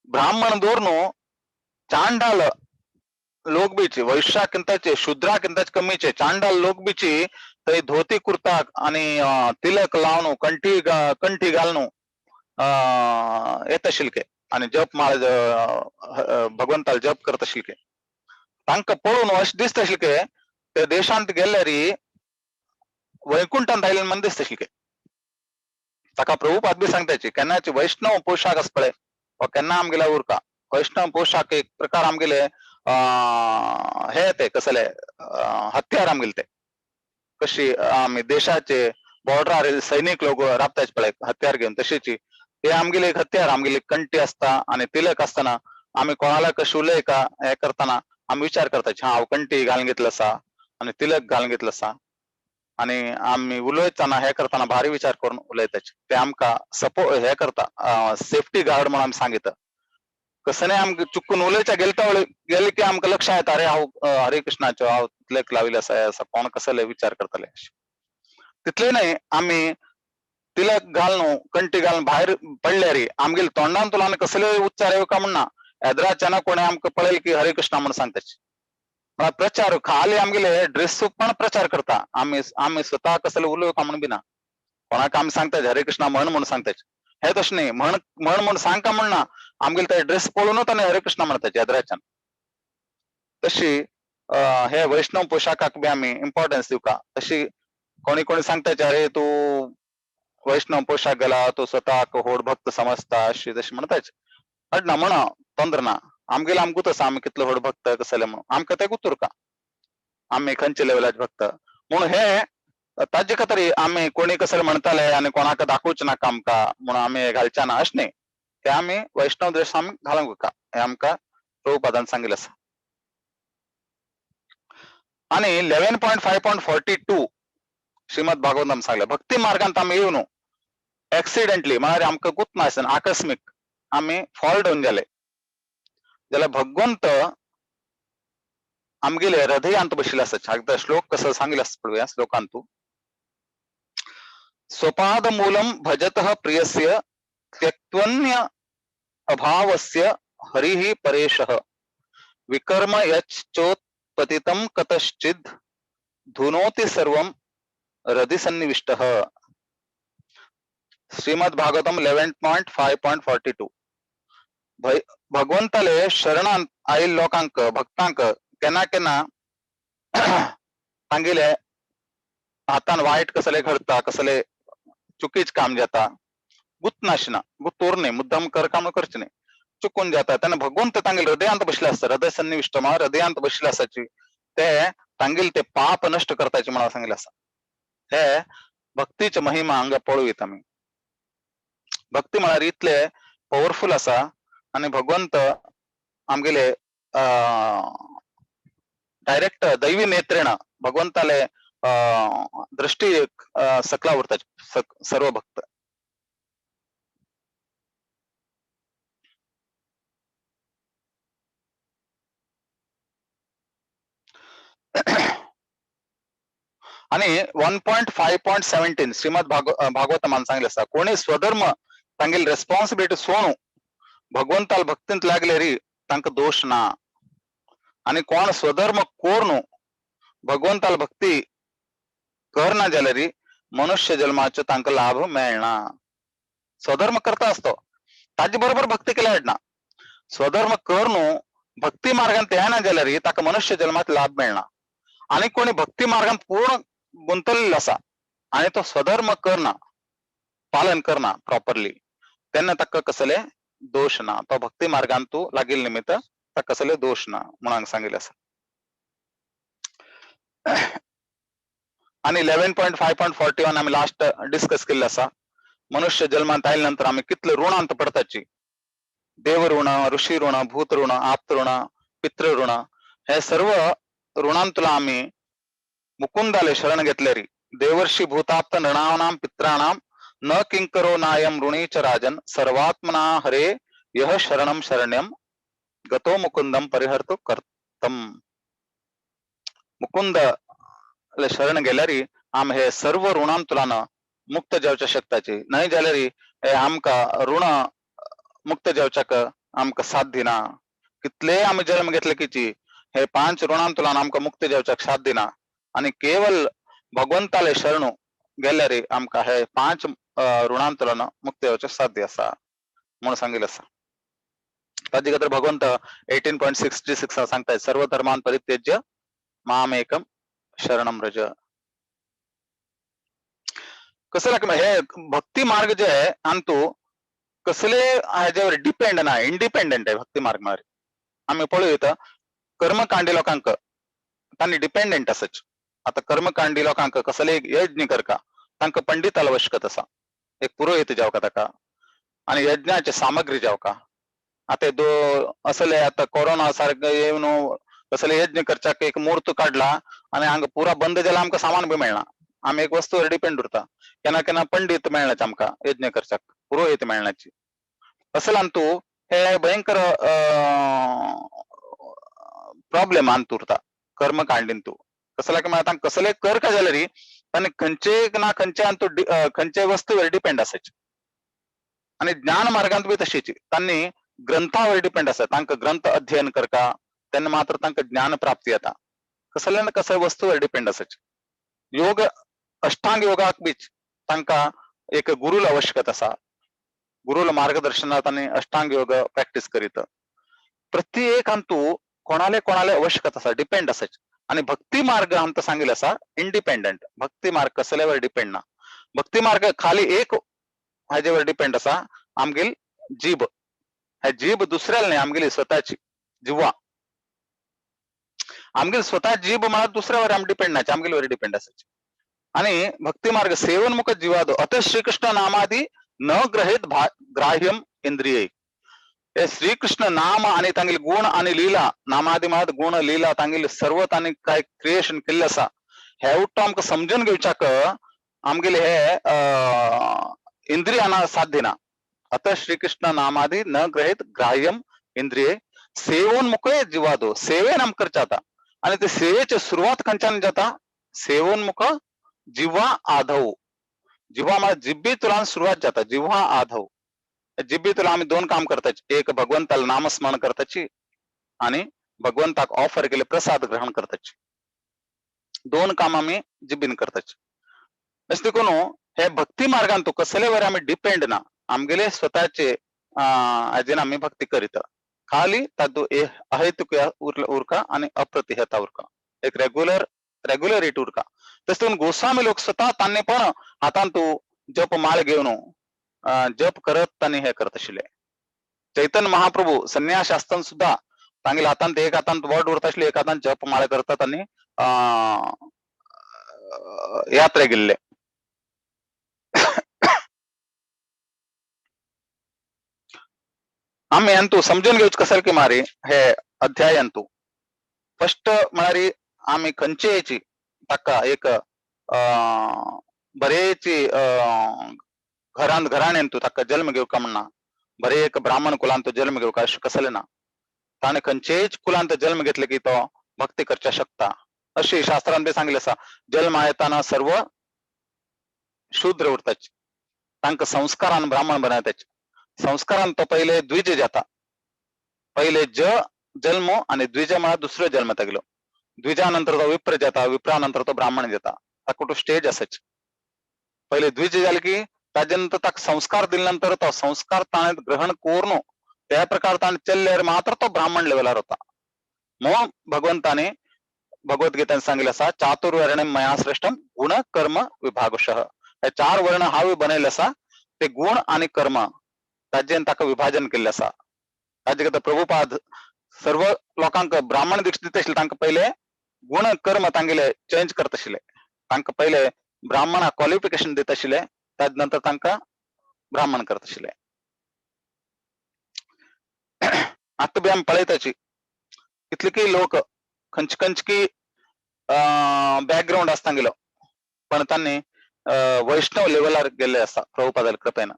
ब्राह्मण दवरून चांडाल लोक बीची वैश्याकिंताचे शूद्राकिंताचे कमीचे चांडाल लोक बीची थंय धोती कुर्ताक आणि तिलक लावन कंठी कंठी घालून येत आशिल्ले आणि जप माळ भगवंताला जप करत आशिल्ले. तांकां पळोवन अशें दिसता आशिल्ले ते देशांत गेल्यार वैकुंठांत आयिल्ले म्हण दिसता आशिल्ले. ताका प्रभुपाद बी सांगताची केन्नाचे वैष्णव पोशाख आसा पळय वा केन्ना आमगेल्या उरका वैष्णव पोशाख एक प्रकार आमगेले हे ते कसले हत्यार आमगेले ते कशी आमी देशाचे बॉर्डरार सैनिक लोक राबताचे पळय हत्यार घेवन तशीच हे आमगेले एक हत्यार आमगेले कंठी आसता आणि तिलक आसतना आमी कोणाला कशें उलयका हे करतना आमी विचार करताची हा हांव कंठी घालून घेतलो आसा आनी तिलक घालून घेतलो आसा आणि आमी उलयतना हे करतना भारी विचार करून उलयताचे. ते आमकां सपो हे करता सेफ्टी गार्ड म्हणून आमी सांगिता. कसं नाही आमकां चुकून उलयच्या गेले गेले की आमकां लक्षात येता अरे हांव हरे कृष्णाचो हांव तिलक लाविल्लो आसा हे आसा कोण कसले विचार करतले. तितले न्हय आमी तिलक घालून कंठी घालून भायर पडल्यार आमगेले तोंडान तुला कसले उच्चार येवका म्हणना एदराच्यान कोणी आमकां पळयले की हरे कृष्णा म्हणून सांगताचे. म्हळ्यार प्रचार खाली आमगेले ड्रेस पण प्रचार करता आमी आमी स्वतः कसले उलोवका म्हणून बी ना कोणाक आमी सांगताचे हरे कृष्णा म्हण म्हणून सांगताचे. हे तशें न्ही म्हण म्हण म्हणून सांगका म्हणना आमगेले ते ड्रेस पळोवनूच आनी हरे कृष्णा म्हणताचे एदराच्यान. तशी हे वैष्णव पोशाखाक बी आमी इम्पॉर्टन्स दिवका. तशी कोणी कोणी सांगताचे अरे तूं वैष्णव पोशाख गेला तूं स्वताक होड भक्त समजता अशी तशी म्हणताचे. अड ना म्हणा तोंद्र ना आमगेले आमकां आसा आमी कितलो व्हड भक्त कसले म्हणून आमकां ते गुतूर का आमी खंयच्या लेवलाचे भक्त म्हणून हे ताजे खातीर आमी कोणी कसले म्हणताले आनी कोणाक दाखोवचें नाका आमकां म्हणून आमी घालचे ना अशें न्ही. ते आमी वैष्णव ड्रेस आमी घालूंक हे आमकां प्रभुपादान सांगिल्लें आसा. आनी 11.5.42 श्रीमद भागवतम सांगलें भक्ती मार्गांत आमी येवन एक्सिडेंटली म्हळ्यार आमकां गुत नासतना आकस्मीक आमी फॉल डावन जाले जाल्यार भगवंत आमगेले हृदयांत बशिल्ले आसा. एकदां श्लोक कसो सांगिल्लो आसा पळोवया श्लोकांतू. स्वपाद मूलम भजतः प्रियस्य त्यक्त्वन्य अभावस्य हरिः परेशः विकर्म यच्चोत्पतितं कतश्चिद् धुनोति सर्वं हृदि सन्निविष्टः. श्रीमद भागवतम 11.5.42. भगवंताले शरणांत आयिल्ल्या लोकांक भक्तांक केन्ना केन्ना तांगेले हातान वायट कसले घडता कसले चुकीच काम जाता गुत नाशिना गुत न्ही मुद्दाम कर काम करचे न्ही चुकून जाता तेन्ना भगवंत तांगेले हृदयांत बसले आसता. हृदय सन्निविष्ट म्हळ्यार हृदयांत बसले आसाची ते तांगेले ते पाप नश्ट करताचे म्हणून सांगिल्लें आसा. हे भक्तीचे महिमा हांगा पळोवयत आमी. भक्ती म्हळ्यार इतले पॉवरफुल आसा आनी भगवंत आमगेले डायरेक्ट दैवी नेत्रेण भगवंताले दृष्टी सकला उरता सर्व भक्त. आणि 1.5.17 श्रीमद भागवतमान सांगितलं आसा कोणी स्वधर्म तांगेली रेस्पॉन्सिबिलिटी सोडून भगवंताल भक्तींत लागले री तांकां दोश ना आणि कोण स्वधर्म कोरून भगवंताल भक्ती करना जाल्यार मनुष्य जन्माचो तांकां लाभ मेळना. स्वधर्म करता असतो ताजे बरोबर भक्ती केल्यार ना. स्वधर्म करून भक्ती मार्गान येना जाल्यार ताका मनुष्य जन्मात लाभ मेळना. आणि कोणी भक्ती मार्गान पूर्ण गुंतलेलो आसा आणि तो स्वधर्म करना पालन करना प्रॉपरली तेन्ना ताका कसले दोश ना. तो भक्ती मार्गान तू लागिल्ले निमित्त ताका कसले दोश ना म्हणून सांगिल्लें आसा. आणि 11.5.41 आमी लास्ट डिस्कस केल्ले आसा. मनुष्य जन्मांत आयल्या नंतर आमी कितले ऋणांत पडताची देव ऋण ऋषी ऋण भूत ऋण आप्त ऋण पितृ ऋण हे सर्व ऋणांतला आमी मुकुंदाले शरण घेतलेरी देवर्षी भूताप्त नृणानाम पित्राणाम न किंकरो नायम ऋणी च राजन सर्वात्मना हरे यह शरणम शरण्यम गतो मुकुंदम परिहर्तु कर्तम. मुकुंद शरण गेल्यारी आम हे सर्व ऋणांतुलान मुक्त जावच्या शकताची नाही जाल्यारी हे आमका ऋण मुक्त जावच्याक आमकां साथ दिना. कितले आमी जन्म घेतले किची हे 5 ऋणांतुलान आमकां मुक्ती जावच्याक साध्य ना आणि केवल भगवंताले शरणू गेल्यार आमकां हे 5 ऋणांतुलान मुक्ती जावच्याक साध्य आसा म्हणून सांगिल्लें आसा. ताजे खातीर भगवंत 18.66 सांगता, सर्व धर्मान परित्यज्य मामेकम शरणम व्रज. कसं लागतं हे भक्ती मार्ग जे आहे आणि तो कसले ह्याच्यावर डिपेंड ना, इंडिपेंडंट आहे भक्ती मार्ग. म्हळ्यार आम्ही पळोवया कर्मकांडी लोकांक तांणी डिपेंडंट आसच. आता कर्मकांडी लोकांक कसले यज्ञ करका तांकां पंडिताला आवश्यकता आसा, एक पुरोहित जावका ताका आणि यज्ञाचे सामग्री जावका. आता दो असले आता कोरोना सारखं येवन कसले यज्ञ करच्याक एक मुहूर्त काढला आणि हांगा पुरा बंद जाला, आमकां सामान बी मेळना, आमी एक वस्तूवर डिपेंड उरता. केन्ना केन्ना पंडित मेळनाच आमकां यज्ञ करच्याक, पुरोहित मेळनाची. असल्यान तूं हे भयंकर प्रॉब्लेम आन उरता कर्मकांडीन तूं. कसल्या की आतां कसले कर का जाल्यार ताणें खंयचे ना खंयचे आन तूं खंयचे वस्तूवर डिपेंड आसाचे. आणि ज्ञान मार्गांत बी तशीच तांणी ग्रंथावर डिपेंड आसा, तांकां ग्रंथ अध्ययन करका तेन्ना मात्र तांकां ज्ञान प्राप्ती येता. कसले ना कसले वस्तूवर डिपेंड आसाचे. योग अष्टांग योगाक बीच तांकां एक गुरुला आवश्यकता आसा, गुरुला मार्गदर्शनात आनी अष्टांग योग प्रॅक्टीस करीत. प्रत्येक अंतू कोणाले कोणाले आवश्यकता आसा, डिपेंड आसाचे. आणि भक्ती मार्ग आमकां सांगिल्लें आसा इंडिपेंडंट. भक्ती मार्ग कसल्यावर डिपेंड ना. भक्ती मार्ग खाली एक हाजेवर डिपेंड आसा, आमगेल जीभ. ह्या जीभ दुसऱ्याला नाही, आमगेली स्वतःची जिव्हा. आमगेल स्वतः जीभ म्हळ्यार दुसऱ्यावर आम डिपेंड नाही, आमगेलीवर डिपेंड आसाची. आणि भक्ती मार्ग सेवनमुख जीवादो अत श्रीकृष्ण नामादी न ग्रहित ग्राह्यम इंद्रिय. हे श्रीकृष्ण नाम आणि तांगेले गुण आणि लीला, नामादी म्हळ्यार गुण लीला तांगेले सर्व तांणी काय क्रिएशन केल्लें आसा हे उट्टो आमकां समजून घेवच्याक आमगेले हे इंद्रियांना साध्य ना. अत श्रीकृष्ण नामादी न ग्रहित ग्राह्यम इंद्रिय सेवोन्मुख जीवादो. सेवेन आमकां करचें जाता आणि ते सेवेची सुरवात खंयच्यान जाता, सेवोन्मुख जिव्हा आधव. जिव्हा म्हळ्यार जिब्बी तुलान सुरवात जाता, जिव्हा आधव. जिब्बी तुला आम्ही 2 काम करताची, एक भगवंताला नामस्मरण करताची आणि भगवंताक ऑफर केले प्रसाद ग्रहण करताची. 2 काम आम्ही जिब्बीन करताची. अशें देखून हे भक्ती मार्गान तूं कसले वर आमी डिपेंड ना, आमगेले स्वतःचे हाजेन आमी भक्ती करीत. खाली तातूंत अहेतुक उरका आणि अप्रतिहता उरका, एक रेग्युलरिटी उरका. तशें देखून गोस्वामी लोक स्वतः तांणी पण हातान तूं जप माळ घेवन जप करत तांणी हे करत आशिल्ले. चैतन्य महाप्रभू संन्यास आसतना सुद्धा तांगेले हातांत एक हातांत वट उरता आशिल्ले, एक हातांत जप माळ करतात आनी यात्रे गेल्ले. आमी अंतू समजून घेवचें कसं की मारी हे अध्याय अंतू फस्ट म्हळ्यार आमी खंयचे हेची ताका एक बरेची घरांत घराण्यान तूं ताका जल्म घेवका म्हणना, बरे एक ब्राह्मण कुलांत जल्म घेवका अशें कसलें ना. ताणें खंयचेच कुलांत जल्म घेतले की तो भक्ती करच्या शकता अशी शास्त्रान बी सांगिल्लें आसा. जल्म येताना सर्व शूद्र उरताची, तांकां संस्कारान ब्राह्मण बनयताची. संस्कारान तो पयले द्विज जाता, पयले ज जल्म आणि द्विज म्हळ्यार दुसरो जल्म तागेलो. द्विजा नंतर तो विप्र जाता, विप्रा नंतर तो ब्राह्मण जाता. ताका तो स्टेज आसाची. पयले द्विज जाले की ताजे नंतर ताका संस्कार दिले नंतर तो संस्कार ताणें ग्रहण करून त्या प्रकार ताणें चल्ल्यार मात्र तो ब्राह्मण लेवलार वता. म्हणून भगवंताने भगवद्गीतेन सांगिल्लें आसा, चातुर्वर्ण्यं मया श्रेष्ठम गुण कर्म विभागशः. हे 4 वर्ण हांवें बनयले आसा, ते गुण आनी कर्म ताजेन ताका विभाजन केल्लें आसा. ताजे खातीर प्रभुपाद सर्व लोकांक ब्राह्मण दीक्षा दिता आशिल्ले, तांकां पयले गुण कर्म तांगेले चेंज करता आशिल्ले. तांकां पयले ब्राह्मणाक क्वॉलिफिकेशन दिता आशिल्ले, ताजे नंतर तांकां ब्राह्मण करता आशिल्ले. आतां बी आमी पळयताची कितले लोक खंयचे खंयचे बॅकग्रावंड आसता तांगेलो, पण तांणी वैष्णव लेवलार गेल्ले आसा प्रभुपादाल्या कृपेन.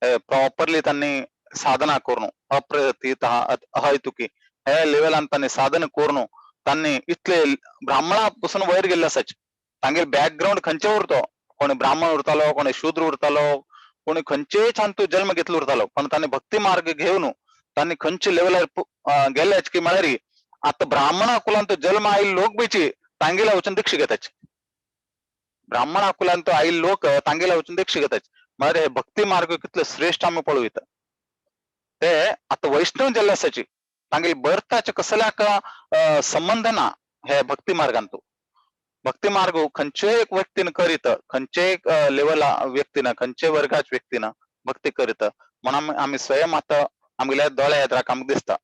प्रॉपरली तांणी साधना करून अप्रतित अहेतुकी हे लेवलान तांणी साधन करून तांणी इतले ब्राह्मणा पासून वयर गेल्ले आसाचे. तांगेले बॅकग्रावंड खंयचे उरतो, कोणी ब्राह्मण उरतालो, कोणी शूद्र उरतालो, कोणी खंयचेय छान जन्म घेतलो उरतालो, पण तांणी भक्ती मार्ग घेवन तांणी खंयचे लेवलार गेले की म्हळ्यार आता ब्राह्मणा कुलांत जन्म आईल लोक बीची तांगेला वचून दीक्षा घेताची. ब्राह्मणा कुलांत आईल लोक तांगेला वचून दीक्षा घेताची. म्हळ्यार हे भक्ती मार्ग कितले श्रेष्ठ आमी पळोवता. ते आता वैष्णव जाल्ले आसाची तांगेले बर्थाचे कसल्याक संबंध ना हे भक्ती मार्गांतू. भक्ती मार्ग खंयचे एक व्यक्तीन करीत, खंयचे एक लेवला व्यक्तीन, खंयचे वर्गाच व्यक्तीन भक्ती करीत म्हणून आमी स्वयं आता आमगेल्या दोळ्या येत्राक आमकां दिसता.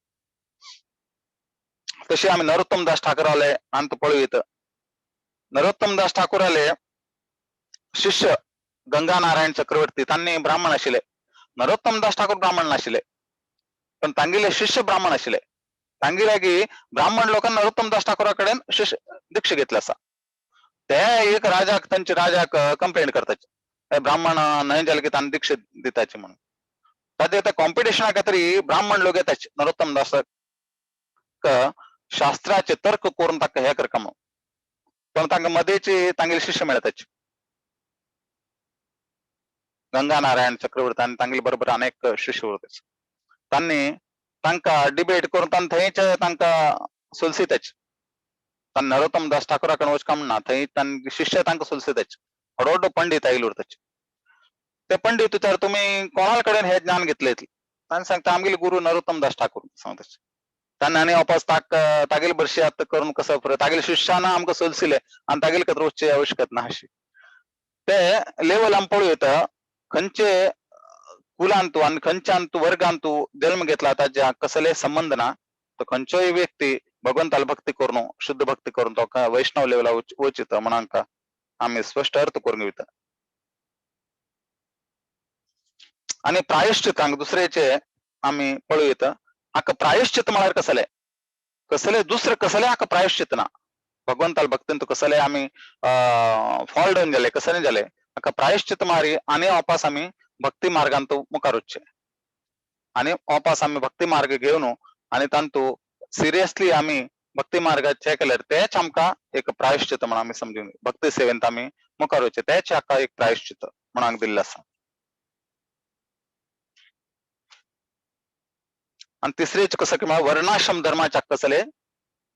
तशी आमी नरोत्तम दास ठाकूराले अंत पळयत. नरोत्तम दास ठाकूराले शिष्य गंगा नारायण चक्रवर्ती तांणी ब्राह्मण आशिल्ले. नरोत्तम दास ठाकूर ब्राह्मण नाशिल्ले पण तांगेले शिष्य ब्राह्मण आशिल्ले. तांगेले ब्राह्मण लोकांनी नरोत्तम दास ठाकूरा कडेन शिष्य दीक्षा घेतली आसा. ते एक राजाक तांचे राजाक कंप्लेंट करताचे, हे ब्राह्मण न्हय जाले की तांणी दीक्षा दिताचे म्हणून. ताजे त्या कॉम्पिटिशना खातीर ब्राह्मण लोक येताचे नरोत्तम दासाक शास्त्राचे तर्क करून ताका हे करका म्हणून. पण तांकां मदेचे तांगेले शिष्य मेळताचे गंगा नारायण चक्रवर्ती आनी तांगेले बरोबर अनेक शिष्य उरताचे. तांणी तांकां डिबेट करून तांणी थंयच तांकां सोलसिताचे. तांणी नरोत्तम दास ठाकूरा कडेन वचका म्हणना, थंय तांचे शिष्य तांकां सोलसिताचे. व्हड व्हड पंडीत आयले उरताचे. ते पंडीत विचार तुमी कोणा कडेन हे ज्ञान घेतले? तांणी सांगता आमगेले गुरु नरोत्तम दास ठाकूर सांगताचे. तांणी आनी वापस तागेले बरशी आतां करून कसो तागेले शिष्यान आमकां सोलसिले आनी तागेले खातीर वचची आवश्यकता ना अशी. ते लेवल आमी पळोवता खंयचे कुलांतू आनी खंयच्या वर्गांतू जन्म घेतला ताज्या कसले संबंध ना. तो खंयचोय व्यक्ती भगवंताला भक्ती करून शुद्ध भक्ती करून तो वैष्णव लेवला वचित म्हणून आमी स्पष्ट अर्थ करून घेता. आनी प्रायश्चित हांगा दुसऱ्याचे आमी पळोवता. हाका प्रायश्चित म्हळ्यार कसले कसले दुसरे कसले हाका प्रायश्चित ना. भगवंताला भक्तीन कसले आमी फॉल डावन जाले कसले जाले हाका प्रायश्चित मारी आनी वापस आमी भक्ती मार्गांत मुखार वचचे आनी वापस आमी भक्ती मार्ग घेवन आनी तांतू सिरियसली आमी भक्ती मार्गाचे केल्यार तेच आमकां एक प्रायश्चित म्हणून आमी समजून भक्ती सेवेंत आमी मुखार वचचे तेच हाका एक प्रायश्चित म्हणून दिल्लें आसा. आनी तिसरेच कसं की म्हळ्यार वर्णाश्रम धर्माच्या कसले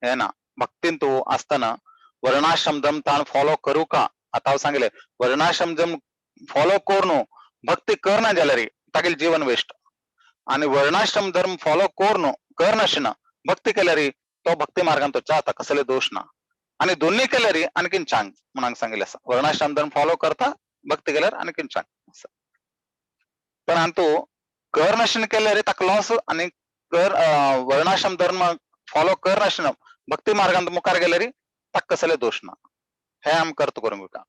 हे ना. भक्तीन तूं आसतना वर्णाश्रम धर्म ताण फॉलो करू का? आता हांव सांगले वर्णाश्रम धर्म फॉलो करून भक्ती करना जाल्यार तागेलें जीवन वेस्ट. आनी वर्णाश्रम धर्म फॉलो करून करनाशिना भक्ती केल्यार तो भक्ती मार्गान तो जाता कसले दोश ना. आनी दोन्ही केल्यार आणखीन चांग म्हणून सांगिल्लें आसा. वर्णाश्रम धर्म फॉलो करता भक्ती केल्यार आणखीन चांग. पण हातूं करनाशिना केल्यार ताका लॉस आनी कर वर्णाश्रम धर्म फॉलो करनाशिना भक्ती मार्गान मुखार गेल्यार ताका कसले दोश ना. हे आमी करता करूंक वता.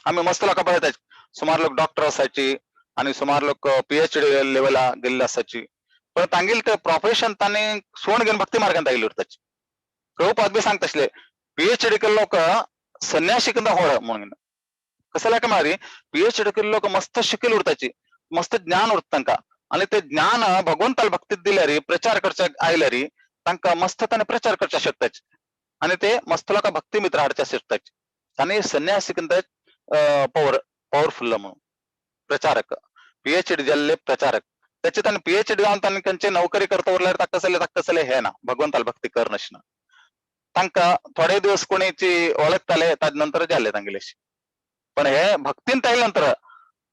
आमी मस्त लोकां पळयता सुमार लोक डॉक्टर आसाची आनी सुमार लोक PhD लेवला गेल्ले आसाची पण तांगेले ते प्रोफेशन तांणी सोड घेवन भक्ती मार्गान आयिल्ले उरताची. प्रभुपाद बी सांगता आसले PhD केल्ले लोक संन्याशी किंवा होड म्हणून. कसल्या काय मारी PhD केल्ले लोक मस्त शिकेल उरताची, मस्त ज्ञान उरता तांकां आनी ते ज्ञान भगवंताला भक्तीत दिल्यार प्रचार करच्या आयल्यार तांकां मस्त ताणें प्रचार करच्या शकताची आनी ते मस्त लोकां भक्ती मित्र हाडच्या शकताची. तांणी संन्यासी किंवा पॉवरफुल म्हणून प्रचारक PhD जाल्ले प्रचारक त्याचे ताणें PhD जावन ताणें खंयचे नोकरी करता उरल्यार ताका कसले ताका कसले हे ना भगवंताला भक्ती करनाशिना. तांकां थोडे दिवस कोणीची वळखताले ताजे नंतर जाले तांगेले. पण हे भक्तीन आयले नंतर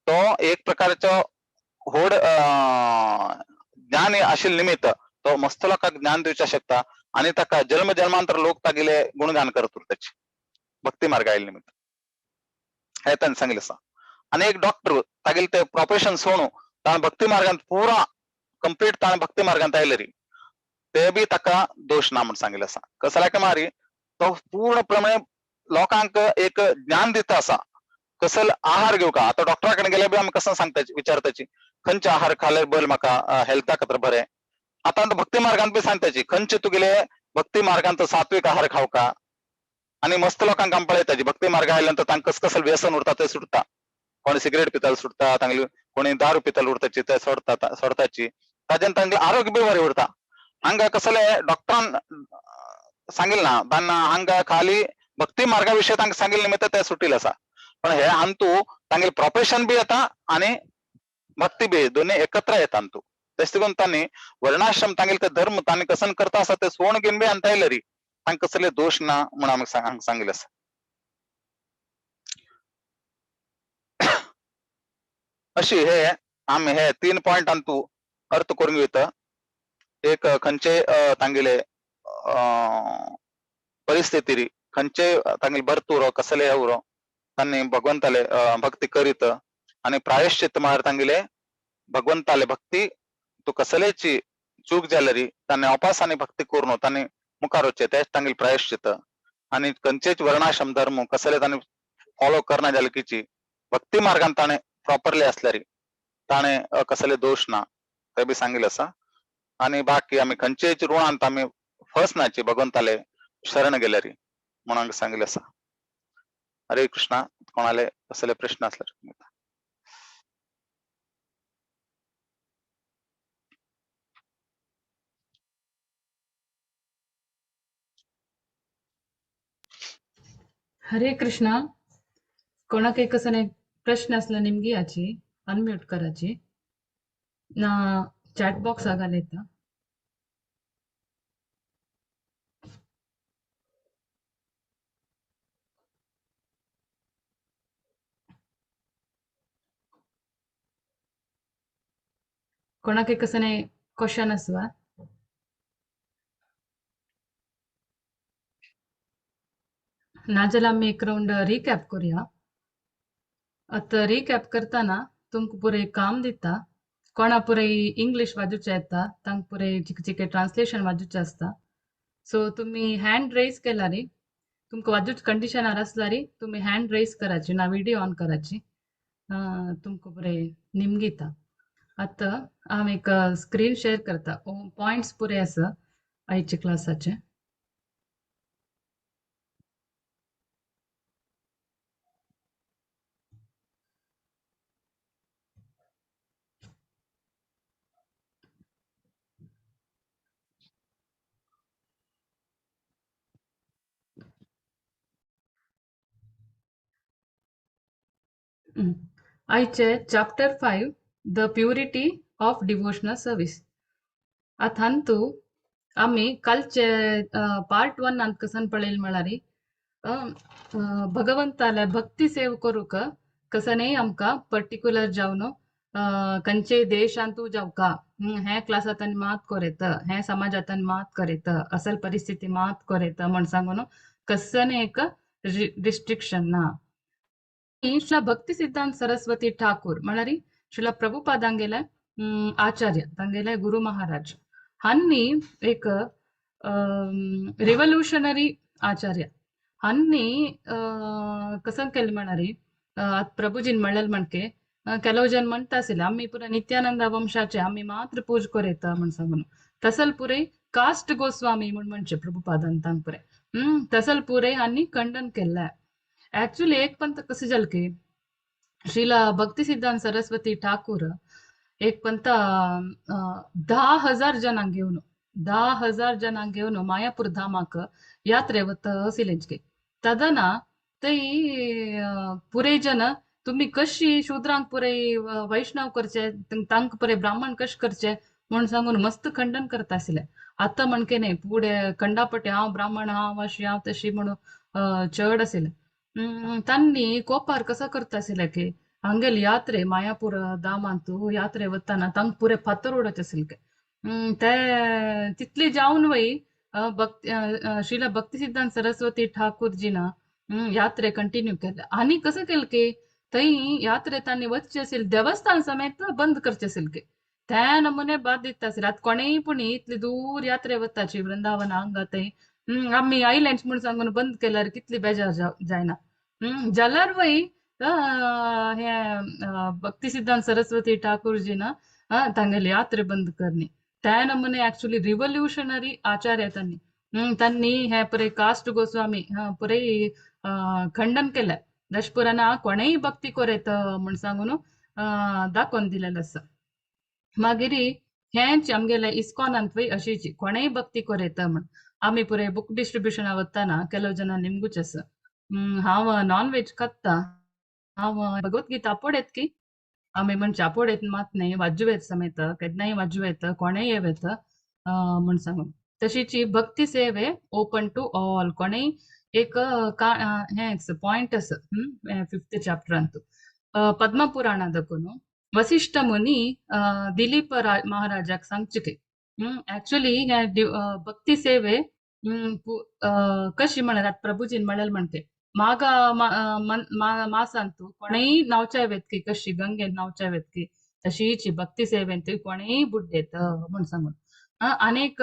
तो एक प्रकारचो होड ज्ञान आशिल्ले निमित्त तो मस्त लोकांक ज्ञान दिवच्या शकता आनी ताका जन्म जन्मांतर लोक तागेले गुणगान करत उरताचे भक्ती मार्ग आयिल्ले निमित्त. हे ताणें सांगिल्लें आसा. आनी एक डॉक्टर तागेले ते प्रोफेशन सोडून ताणें भक्ती मार्गांत पुरा कंप्लीट ताणें भक्ती मार्गांत आयले री ते बी ताका दोश ना म्हूण सांगिल्लें आसा. कसल्या काय मारी तो पूर्णप्रमाणे लोकांक एक ज्ञान दिता आसा कसल आहार घेवका. आतां डॉक्टरा कडेन गेल्यार बी आमी कसं सांगताची विचारताची खंयचे आहार खाल्यार बरें म्हाका हेल्था खातीर बरें. आतां भक्ती मार्गांत बी सांगताची खंयचे तुगेले भक्ती मार्गांत सात्विक आहार खावका. आनी मस्त लोकांक आमी पळयताची भक्ती मार्ग आयल्या नंतर तांकां कस कसले व्यसन उरता ते सुटता. कोणी सिगरेट पिताले सुटता, तांगेली कोणी दारू पिताले उरताची ते सोडता सोडताची ताज्यान तांगेलें आरोग्य बी बरें उरता. हांगा कसले डॉक्टरान सांगिल्लें ना तांकां हांगा खाली भक्ती मार्गा विशय तांकां सांगिल्लें निमित्त ते सुटील आसा. पण हे अंतू तांगेलें प्रोफेशन बी येता आनी भक्ती बी दोन्ही एकत्र येता अंतू. तशें करून तांणी वर्णाश्रम तांगेले धर्म तांणी कसन करता आसा ते सोण घेवन बी आणता री तांकां कसले दोश ना म्हणून आमकां सांगिल्लें आसा. अशी हे आमी हे 3 पॉयंटान तूं अर्थ करून घेता. एक खंयचे तांगेले परिस्थिती री खंयचे तांगेले भरत उरो कसले उरो तांणी भगवंताले भक्ती करीत आनी प्रायश्चित म्हळ्यार तांगेले भगवंताले भक्ती तूं कसलेची चूक जाल्यार तांणी अपास आनी भक्ती करून तांणी मुखार वचचें तेच तांगेले प्रायश्चित. आनी खंयचेच वर्णाश्रम धर्म कसले तांणी फॉलो करना जाल्यार किची भक्ती मार्गान ताणें प्रॉपरली आसल्यार ताणें कसले दोश ना ते बी सांगिल्लें आसा. आनी बाकी आमी खंयचेच ऋणांत आमी फसनाची भगवंताले शरण गेल्यार म्हणून सांगिल्लें आसा. हरे कृष्णा. कोणाले कसले प्रश्न आसल्यार. हरे कृष्णा. कोणाक कसने प्रश्न असला निमगी याची अनम्यूट करायची ना चॅट बॉक्स आगाल येता. कोणाक कसने क्वेश्चन आसवा? नाजाल्यार आमी एक रावंड रिकॅप करूया. आतां रिकॅप करतना तुमकां पुरे काम दिता. कोणा पुरे इंग्लीश वाजूचें येता तांकां पुरे चिके चिके ट्रान्सलेशन वाजूचें आसता. सो तुमी हँड रेज केला रे तुमकां वाजूच कंडिशनार आसल्यार तुमी हँड रेज कराची ना व्हिडियो ऑन कराची तुमकां पुरे निमगिता. आतां हांव एक स्क्रीन शेअर करता. पॉयंट्स पुरे आसा आयच्या क्लासाचे. आयचे chapter 5 the purity of devotional service. आतां हातूंत आमी कालचे पार्ट 1 कसन पळयलें म्हळ्यार भगवंताले भक्ती सेव करूंक कसनय आमकां पर्टिक्युलर जावन खंयचे देशांतू जावका हे क्लासांत मात कोरेत हे समाजांत मात कोरेत असल परिस्थिती मात कोरेत म्हण सांगून कसनय एक रिस्ट्रिक्शन ना. श्रीला भक्ती सिद्धांत सरस्वती ठाकूर म्हळ्यार श्रीला प्रभुपादांगेले आचार्य तांगेले गुरु महाराज हांणी एक रिव्होल्युशनरी आचार्य हांणी कसं केलें म्हळ्यार प्रभुजीन म्हणलें म्हणके ಕೆಲವು ಜನ म्हणता आशिल्ले आमी पुराय नित्यानंद वंशाचे आमी मात्र पूज कोरेता म्हण सांगून तसल पुरे कास्ट गोस्वामी म्हण म्हणचे प्रभुपादान तांक पुरे तसल पुरे हांणी खंडन केल्लें. ऍक्च्युअली एक पंत कसे जालें की श्रीला भक्ती सिद्धांत सरस्वती ठाकूर एक पंत 10,000 जणांक घेवन 10,000 जणांक घेवन मायापूर धामाक यात्रे वता आशिल्लें. तदना थंय पुरे जन तुम्ही कशी शूद्रांक पुरे वैष्णव करचे तांकां पुरे ब्राह्मण कशे करचे म्हूण सांगून मस्त खंडन करता आशिल्ले. आतां म्हणके न्ही फुडें खंडापटे हांव ब्राह्मण हांव अशी हांव तशी म्हणून चड आशिल्लें. तांणी कोपार कसो करता आशिल्ले की हांगेली यात्रे मायापूर धामांतू यात्रे वतना तांकां पुरे फातर उडोवचे आशिल्ले. ते तितली जावन वय भक्ती श्रीला भक्ती सिद्धांत सरस्वती ठाकूरजीन यात्रे कंटिन्यू केले. आनी कसं केलें की थंय यात्रे तांणी वचचें आशिल्लें देवस्थान समेत बंद करचें आशिल्लें. त्या नमुने बाद दिता आशिल्ले. आतां कोणेय पूण इतली दूर यात्रे वताची वृंदावन हांगा थंय आमी आयलेंच म्हूण सांगून बंद केल्यार कितली बेजार जायना जाल्यार वय हे भक्ती सिद्धांत सरस्वती ठाकूरजीन तांगेली यात्रे बंद करणी. त्या नमुने ऍक्च्युअली रिव्होल्युशनरी आचार्य तांणी तांणी हे पुरे कास्ट गोस्वामी पुरे खंडन केलें. दशपुराना कोणेय भक्ती कोरेत म्हूण सांगून दाखोवन दिलेलें आसा. मागीर हेंच आमगेले इस्कॉनांत वय अशीच कोणेय भक्ती कोरेत म्हण आमी पुरे बुक डिस्ट्रिब्युशना वतना ಕೆಲವು ಜನ निमगूच आसा हांव नॉन वेज खाता हांव भगवद्गीता पळयत की आमी म्हणचे आपोडेत मात न्ही वाजवेत समेत केन्नाय वाजवेत कोणेय येवेत म्हण सांगून. तशीच भक्ती सेवे ओपन टू ऑल, कोणेय एक हें पॉयंट आसा 5th चॅप्टरांत. पद्मपुराणा दाखोवन वसिष्ठ मुनी दिलीप महाराजाक सांगचे ऍक्च्युली हे भक्ती सेवे कशी म्हळ्यार प्रभुजीन म्हणलें म्हणटे माघ मासांतू कोणेय नावच्या वेतकी कशी गंगेन नावच्या वेतकी तशीच भक्ती सेवेन ती कोणेय बुड्डेत म्हण सांगून. अनेक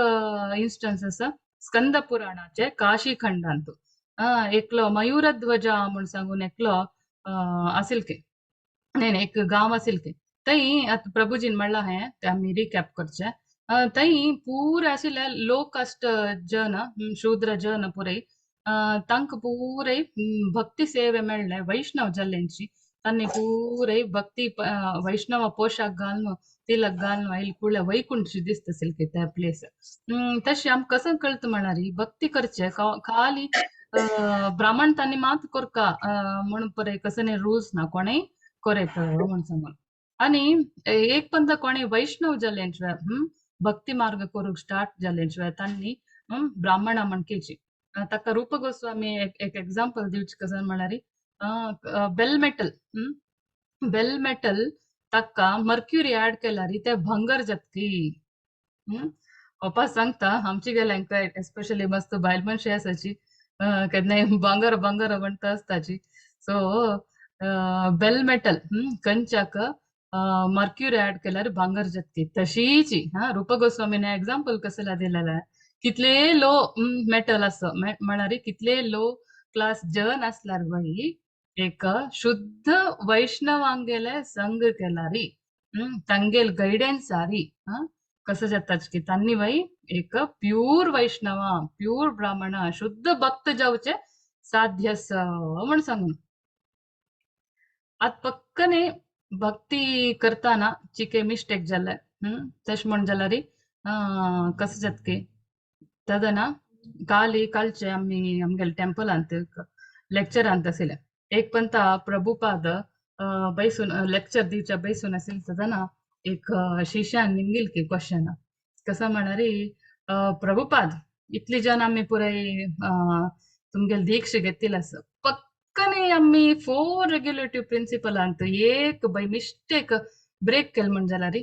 इन्स्टन्स आसा स्कंद पुराणाचे काशी खंडांत एकलो मयूरध्वजा म्हण सांगून एकलो आसिल की नाही एक गांव आसिल की थंय आतां प्रभुजीन म्हणलां हें तें आमी रिकॅप करचें. थंय पुराय आशिल्ले लो कास्ट जन शूद्र जन पुराय तांकां पुराय भक्ती सेवे मेळ्ळे वैष्णव जाल्ल्यांची तांणी पुराय भक्ती वैष्णव पोशाख घालून तिलक घालून आयल कुळ्या वैकुंठ दिसता आशिल्लें त्या प्लेस. तशें आमकां कसो कळटा म्हळ्यार भक्ती करचे खाली ब्राह्मण तांणी मात कोरका म्हण पळय कसो रूल्स ना कोणेय कोरेत म्हण सांगून. आनी एक पंदा कोणेय वैष्णव जाल्यांचे भक्ती मार्ग करूंक स्टार्ट जाल्यांचे तांणी ब्राह्मणा म्हणकेची. ताका रूप गोस्वामी एक एग्जाम्पल दिवचें कसो म्हळ्यार बेल मेटल, बेल मेटल ताका मर्क्युरी ऍड केल्यार ते भंगर जातकी. पप्पा सांगता आमची गेल्यांक एस्पेशली मस्त बायल मनशी आसाची केन्नाय भांगर भांगर म्हणटा आसताची. सो बेल मेटल कंच्याक मर्क्युरी ऍड केल्यार भांगर जातकी तशीच. हा रूप गोस्वामीने एग्जाम्पल कसला दिलेला कितले लो मेटल आसा म्हळ्यार कितले लो क्लास जन आसल्यार बाई एक शुद्ध वैष्णवांगेले संग केलारी तांगेल गायडन्स आरी कसं जाताच की तांणी बाई एक प्यूर वैष्णवा प्यूर ब्राह्मण शुद्ध भक्त जावचे साध्य म्हण सांगून. आत पक्कने भक्ती करताना चिके मिस्टेक जाले तशें म्हण जाल्यार कसं जातकी तदना काली कालचे आमी आमगेले टेम्पलांत लेक्चरांत आशिल्ले एक पंता प्रभुपाद बैसून लेक्चर दिवच्या बैसून आशिल्ले तेन्ना एक शिष्यान निमगिल की क्वेश्चन कसं म्हळ्यार प्रभुपाद इतली जन आमी पुराय तुमगेले दीक्षा घेतिल्ले आसा पक्कने आमी 4 रेग्युलेटिव्ह प्रिंसिपलांत एक बाय मिस्टेक ब्रेक केले म्हण जाल्यार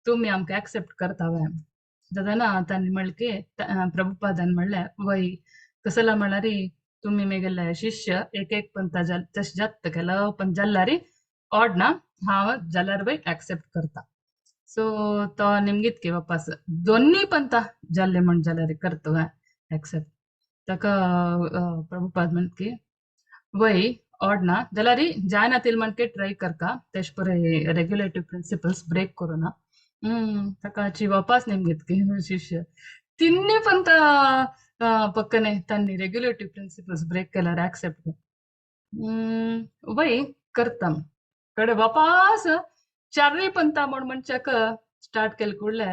तुमी आमकां एक्सेप्ट करता वय. तेन्ना तांणी म्हणलें की प्रभुपादान म्हणलें वय कसला म्हळ्यार तुमी मेगेले शिष्य एक एक पंता तशें जाता केलो पण जाल्यार ऑड ना हांव जाल्यार बाय एक्सेप्ट करता. सो तो निमगीत की वापस दोन्ही पंता जाल्ले म्हण जाल्यार करता एक्सेप्ट. ताका प्रभुपाद म्हणटा की वय ऑड ना जाल्यार जायना तितलें म्हणके ट्राय करका तेश पळय रेग्युलेटिव्ह प्रिंसिपल्स ब्रेक करूं ना. ताका वापस निमगीत की शिष्य तिन्ही पंता पक्कने तांणी रेग्युलेटिव्ह प्रिंसिपल्स ब्रेक केल्यार एक्सेप्ट वय करता. कडे वापस चारय पंता म्हण म्हणच्याक स्टार्ट केले कुडले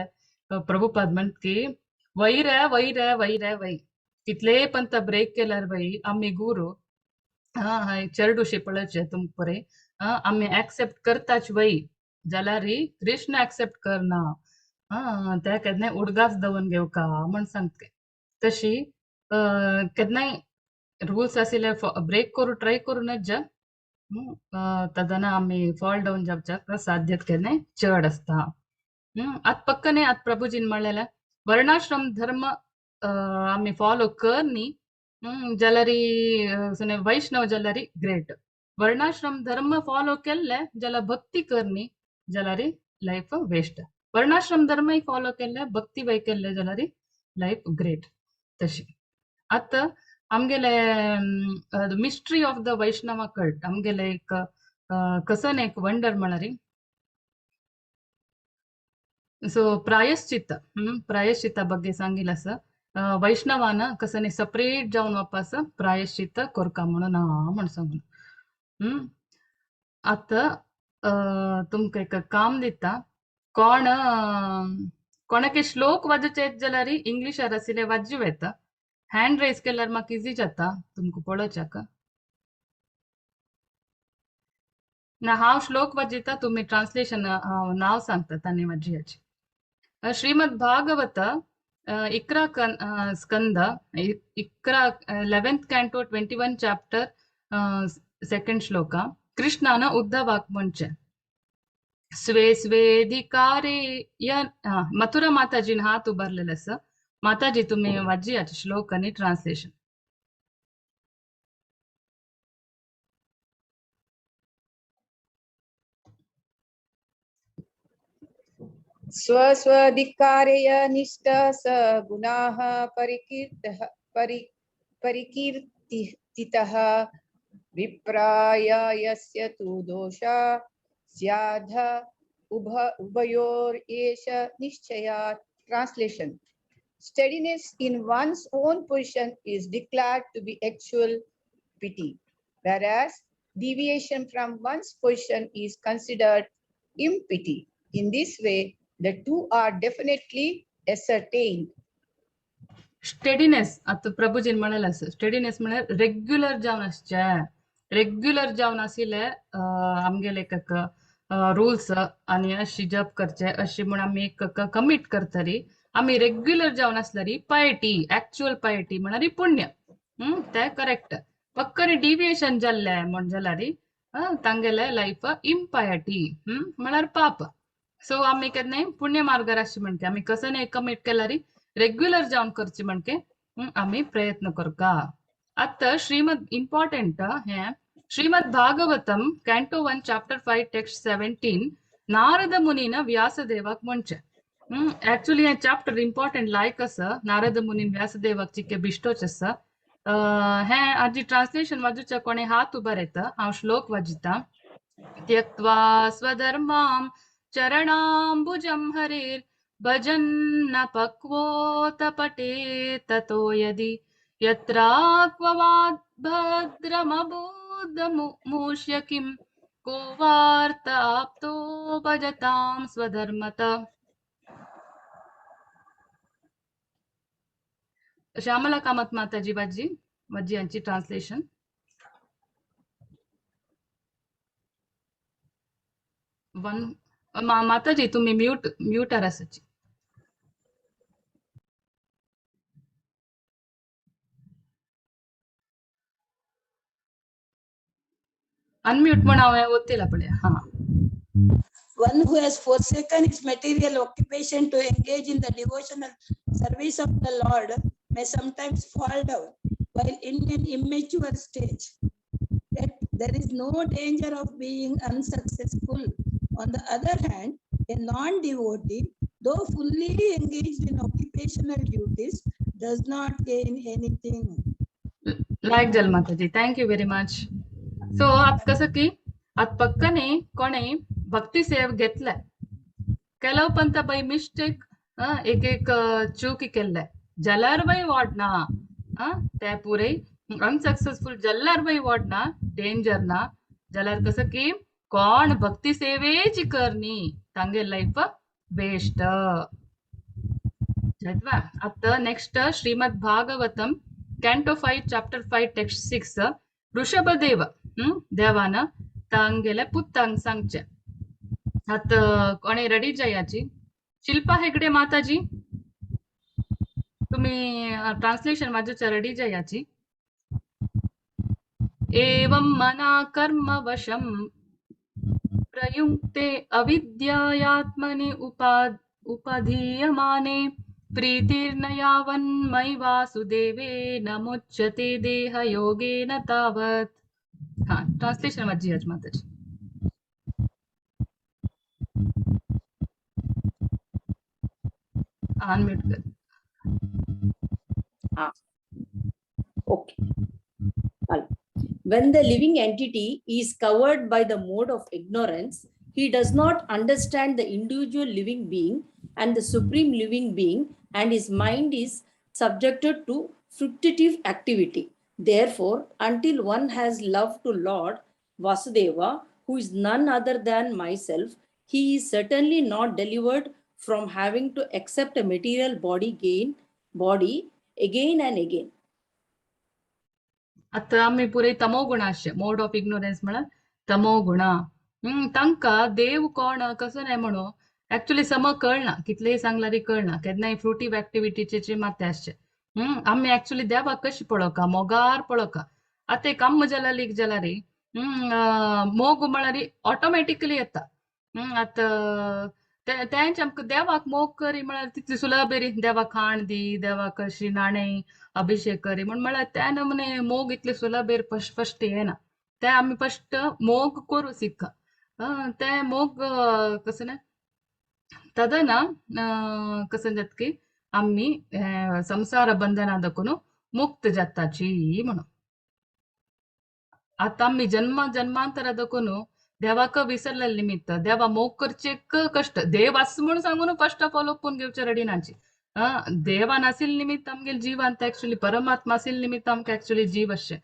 प्रभुपाद म्हणटा की वय रे वय रे वय रे वय कितलेय पंता ब्रेक केल्यार बाई आमी गुरू हा चेरडुशी पळोवचे तुमकां पळय आमी एक्सेप्ट करताच वय जाल्यार कृष्ण एक्सेप्ट करना ते केन्नाय उडगास दवरून घेवका म्हण सांगता. तशी केन्नाय रूल्स आशिल्ले ब्रेक करूं ट्राय करूं नज तेन्ना आमी फॉल डावन जावच्याक साध्यत केन्नाय चड आसता. आतां पक्कने आतां प्रभुजीन म्हणलेलें वर्णाश्रम धर्म आमी फॉलो कर न्ही जाल्यार वैष्णव जाल्यार ग्रेट, वर्णाश्रम धर्म फॉलो केल्ले जाल्यार भक्ती कर न्ही जाल्यार लायफ वेस्ट, वर्णाश्रम धर्मय फॉलो केल्ले भक्ती वय केल्ले जाल्यार लायफ ग्रेट. तशी आतां आमगेले mystery of the Vaishnava cult आमगेले एक कसन एक वंडर म्हळ्यार सो प्रायश्चित प्रायश्चिता ಬಗ್ಗೆ सांगिल्लें आसा वैष्णवान कसने सपरेट जावन वापस प्रायश्चित कोरका म्हणून म्हण सांगून. आतां तुमकां एक काम दिता कोण कोणाक श्लोक वाजोवचे येत जाल्यार इंग्लिशार आशिल्ले वाजू येता हँड रेज केल्यार म्हाका इजी जाता तुमकां पळोवच्याक. ना हांव श्लोक वाजयता, तुमी ट्रान्सलेशन नांव सांगता तांणी वाजयाची. श्रीमद भागवत 11 स्कंद 11 11th canto 21 chapter second shloka. कृष्णान उद्धवाक म्हणचें स्वे स्वेधिकारे मथुरा माताजीन हात उबारलेले आसा. माताजी तुमी वाजयाचे श्लोक आनी ट्रान्सलेशन. स्वस्वधिकारेय निष्ठ स गुणाः परिकीर्तः परिकीर्तितः विप्राय यस्य तु दोषा स्याध उभयोर् एष निश्चयात्. Translation: Steadiness in one's own position is declared to be actual pity, whereas deviation from one's position is considered impiety. In this way, the two are definitely ascertained. Steadiness आतां प्रभुजीन म्हणलें आसा, स्टेडिनेस म्हळ्यार रेग्युलर जावन आसचें. रेग्युलर जावन आशिल्ले आमगेले एक रुल्स आनी अशी जप करचे अशी म्हूण आमी एक कमीट करतली. आमी रेग्युलर जावन आसल्यार पायटी, एक्चुअल पायटी म्हळ्यार पुण्य. ते करेक्ट. पक्कनी डिविएशन जाल्लें म्हण जाल्यार तांगेले लायफ इम्पायटी म्हळ्यार पाप. सो आमी केन्नाय पुण्य मार्गार आसचे म्हणके आमी कसं नाही कमीट केल्यार रेग्युलर जावन करचे म्हणके आमी प्रयत्न करका. आतां श्रीमद इम्पॉर्टंट हें Shrimad Bhagavatam canto 1 chapter 5 text 17 Narada मुनीन व्यासदेवाक म्हणचें. ऍक्च्युली हें चॅप्टर इम्पॉर्टंट लायक आसा. नारद मुनीन व्यासदेवाक चिके बिश्टोच आसा. हें आजी ट्रान्सलेशन वाजूच्या कोणे हात उबार येता, हांव श्लोक वाजिता. त्यक्त्वा स्वधर्मां चरणाम्बुजं हरेर् भजन्न पक्वोतपटे ततो यदि यत्राक्ववाद् भद्रमबोधमुष्य किं को वार्ताप्तो भजतां स्वधर्मत. श्यामला कामत माताजी बाजी बाजी यांची ट्रान्सलेशन. वन माताजी तुम्ही म्यूट म्यूटर आसाची. अनम्यूट म्हण हांवें ओत्तिला पळय. हा. One who has forsaken his material occupation to engage in the devotional service of the Lord may sometimes fall down while in an immature stage. Yet there is no danger of being unsuccessful. On the other hand, a non-devotee, though fully engaged in occupational duties, does not gain anything. लायक जालें माताजी, thank you very much. So आतां कसं की आतां पक्कने कोणे भक्ती सेव घेतले केलो पण बाय मिस्टेक एक एक चूक केल्ले जाल्यार बाय वाडना, ते पुरे अनसक्सेसफुल जाल्यार बाय वाडना, डेंजर ना. जाल्यार कसं की कोण भक्ती सेवेची करणी तांगे लायफ वेस्ट. आतां next Shrimad Bhagavatam canto 5 chapter 5 text 6 Rishabhadeva देवान तांगेले पुत्तांक सांगचे. आतां कोणे रेडी जायाची? शिल्पा हेगडे माताजी तुम्ही ट्रान्सलेशन वाजूच्या रेडी जायाची. एवं मना कर्म वशम प्रयुक्ते अविद्यायात्मनि उपाधीयमाने प्रीतिर्नयावन्मयि वासुदेवे नमुच्यते देहयोगेन तावत्. हा, ट्रान्सलेशन वाजी आज माताजी. अनम्यूट कर. Okay. When the living entity is covered by the mode of ignorance, he does not understand the individual living being and the supreme living being, and his mind is subjected to fructitive activity. Therefore, until one has love to Lord Vasudeva, who is none other than myself, he is certainly not delivered from having to accept a material body again and again. आता आम्ही पुरे तमोगुण आसचे, मोड ऑफ इग्नोरन्स म्हळ्यार तमोगुण. तांकां देव कोण कसो न्हय म्हणून एक्चुली सम कळना, कितलेंय सांगल्यार कळना, केन्नाय फ्रुटीव एक्टिविटीचे मात्ते आसचे. आमी एक्चुली देवाक कशी पळोवका, मोगार पळोवका. आतां एक आम जाल्यार एक जाल्यार मोग म्हळ्यार ऑटोमॅटिकली येता. आतां तेंच आमकां देवाक मोग करी म्हळ्यार तितली सुलभ री, देवाक खाण दी, देवाक अशी नाणें अभिषेक करी म्हण म्हळ्यार त्या नमुने मोग इतले सुलभ फस्ट फस्ट येना. ते आमी फस्ट मोग करूं शिक्का. ते मोग कसं ना तदना कसं जाता की आमी संसार बंधना दाखोवन मुक्त जाताची म्हणून. आतां आमी जन्मा जन्मांतरा दाखोवन देवाक विसरलेले निमित्त देवा मोग करचे कश्ट, देव आस म्हणून सांगून फर्स्ट ऑफ ऑल ओपून घेवचे रेडी नाची. देवा नासिल निमित्त आमगेले जिवांत एक्चुली परमात्मा आसिल निमित्त आमकां एक्चुली जीव आसचे.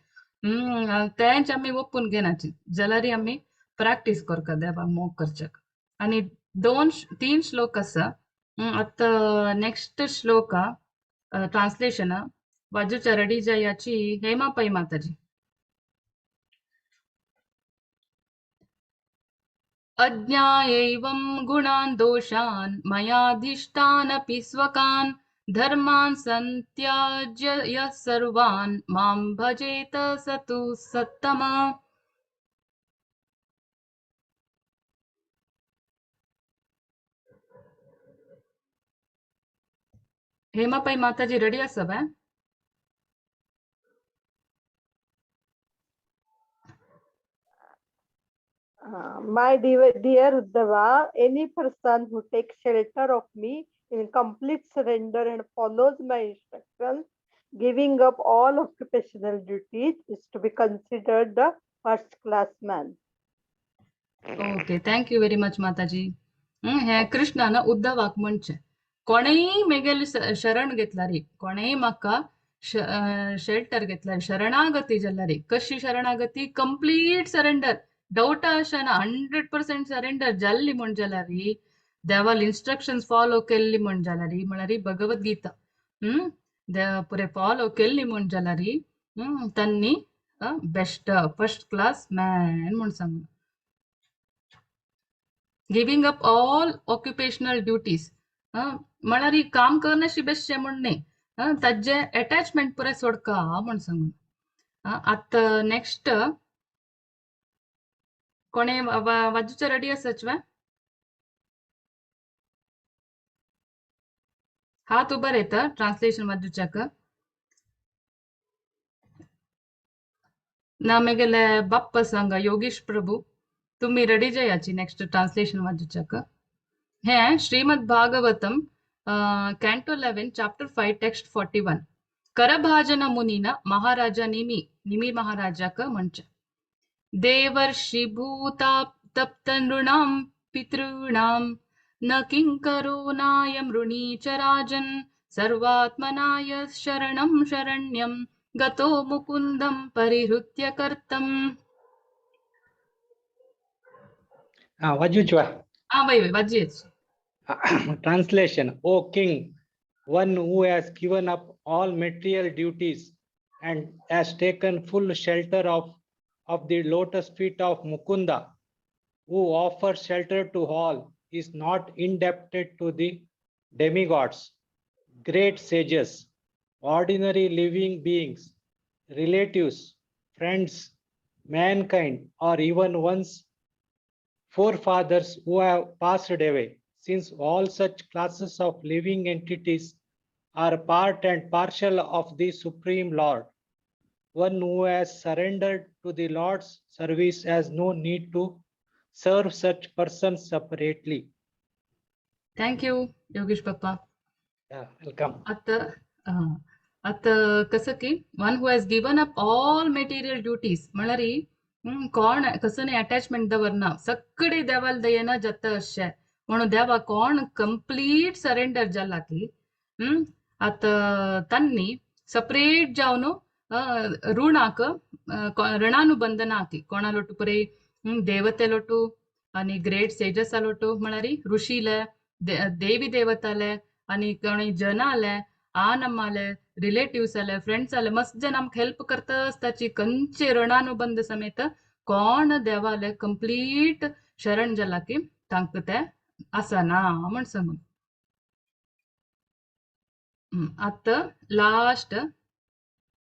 तेंच आमी ओपून घेनाची जाल्यार आमी प्रॅक्टीस करता देवा मोग करच्याक. आनी 2-3 श्लोक आसा. आतां नेक्स्ट श्लोक ट्रान्सलेशन वाजूच्या रेडी जायाची हेमा पै माताजी. अज्ञायैवं गुणान् दोषान् मयाधिष्ठानपि स्वकान् धर्मान् संत्याज्य यः सर्वान् मां भजेत स तु सत्तमा. हेमा पै माताजी रेडी आसा बा? My dear Uddhava, any person who takes shelter of me in complete surrender and follows my instructions, giving up all occupational duties, is to be considered the first class man. Okay, thank you very much Mataji. हे कृष्णान उद्धवाक म्हणचें कोणेय मेगेले शरण घेतला रे, कोणेय म्हाका शेल्टर घेतला, शरणागती जाल्या रे. कशी शरणागती? कंप्लीट सरेंडर, डाउट आसना, 100% सरेंडर जाल्ली म्हण जाल्यार देवाल इन्स्ट्रक्शन्स फॉलो केल्ली म्हण जाल्यार, म्हळ्यार भगवद्गीता पुरे फॉलो केल्ली म्हण जाल्यार तांणी बेस्ट फर्स्ट क्लास मॅन म्हण सांगू. Giving up all occupational duties म्हळ्यार काम करनाशी बेश्टें म्हण न्ही, ताजें एटॅचमेंट पुरे सोडका म्हण सांगू. आतां नेक्स्ट कोणे वाजूच्या रेडी आसाच वा? हात उबर येता ट्रान्सलेशन वाजूच्याक ना. मेगेले बाप्प सांगा योगेश प्रभू तुम्ही रेडी जायाची नेक्स्ट ट्रान्सलेशन वाजूच्याक. हे श्रीमद भागवतम कॅन्टो 11 चॅप्टर 5 टेक्स्ट 41. करभाजन मुनीन महाराजा निमी, निमी महाराजाक म्हणचे देवर्षि भूताप्तप्त नृणां पितॄणां न किंकरो नायं ऋणी च राजन् सर्वात्मनाय शरणं शरण्यं गतो मुकुन्दं परिहृत्य कर्तम्. Translation. O king, one who has given up all material duties and has taken full shelter of the lotus feet of Mukunda, who offers shelter to all, is not indebted to the demigods, great sages, ordinary living beings, relatives, friends, mankind, or even one's forefathers who have passed away, since all such classes of living entities are part and partial of the Supreme Lord. One who has surrendered to the Lord's service has no need to serve such persons separately. Thank you, Yogesh Papa. Yeah, welcome. आता कसं की one who has given up all material duties म्हळ्यार कोण कसं नाही अटॅचमेंट दवरना, सगळे देवाला दयेना जाता अशें म्हणून देवा कोण कंप्लीट सरेंडर जाला की आतां तांणी सपरेट जावन ऋणाक ऋणानुबंधनाक कोणा लोटू परे देवते लोटू आनी ग्रेट सेजसा लोटू म्हळ्यार ऋषीले देवी देवताले आनी कोणी जनाले आनमाले रिलेटिव्स आले फ्रेंड्स आले मस्त जण आमकां हेल्प करता आसताची खंयचे ऋणानुबंध समेत कोण देवाले कंप्लीट शरण जाला की तांकां तें आसना म्हण सांगून. आतां लास्ट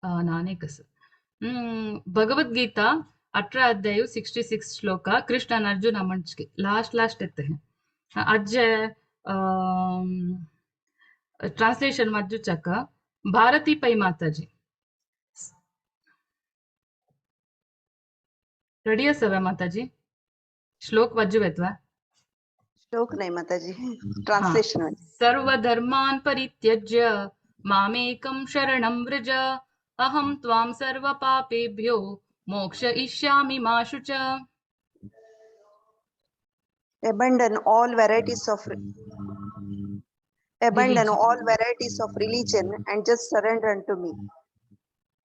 नानेक आसा भगवद्गीता 18 अध्याय 66 श्लोक कृष्णान अर्जुना म्हणचे लास्ट लास्ट येता हें. आजे ट्रान्सलेशन वाचूच्याक भारती पै माताजी रेडी आसा वे माताजी? श्लोक वाचू येतवा? श्लोक नाही माताजी, ट्रान्सलेशन. सर्वधर्मान् परित्यज्य मामेकं शरणं व्रज अहं त्वां सर्वपापेभ्यो मोक्षयिष्यामि मा शुच. Abandon all varieties of religion and just surrender unto me.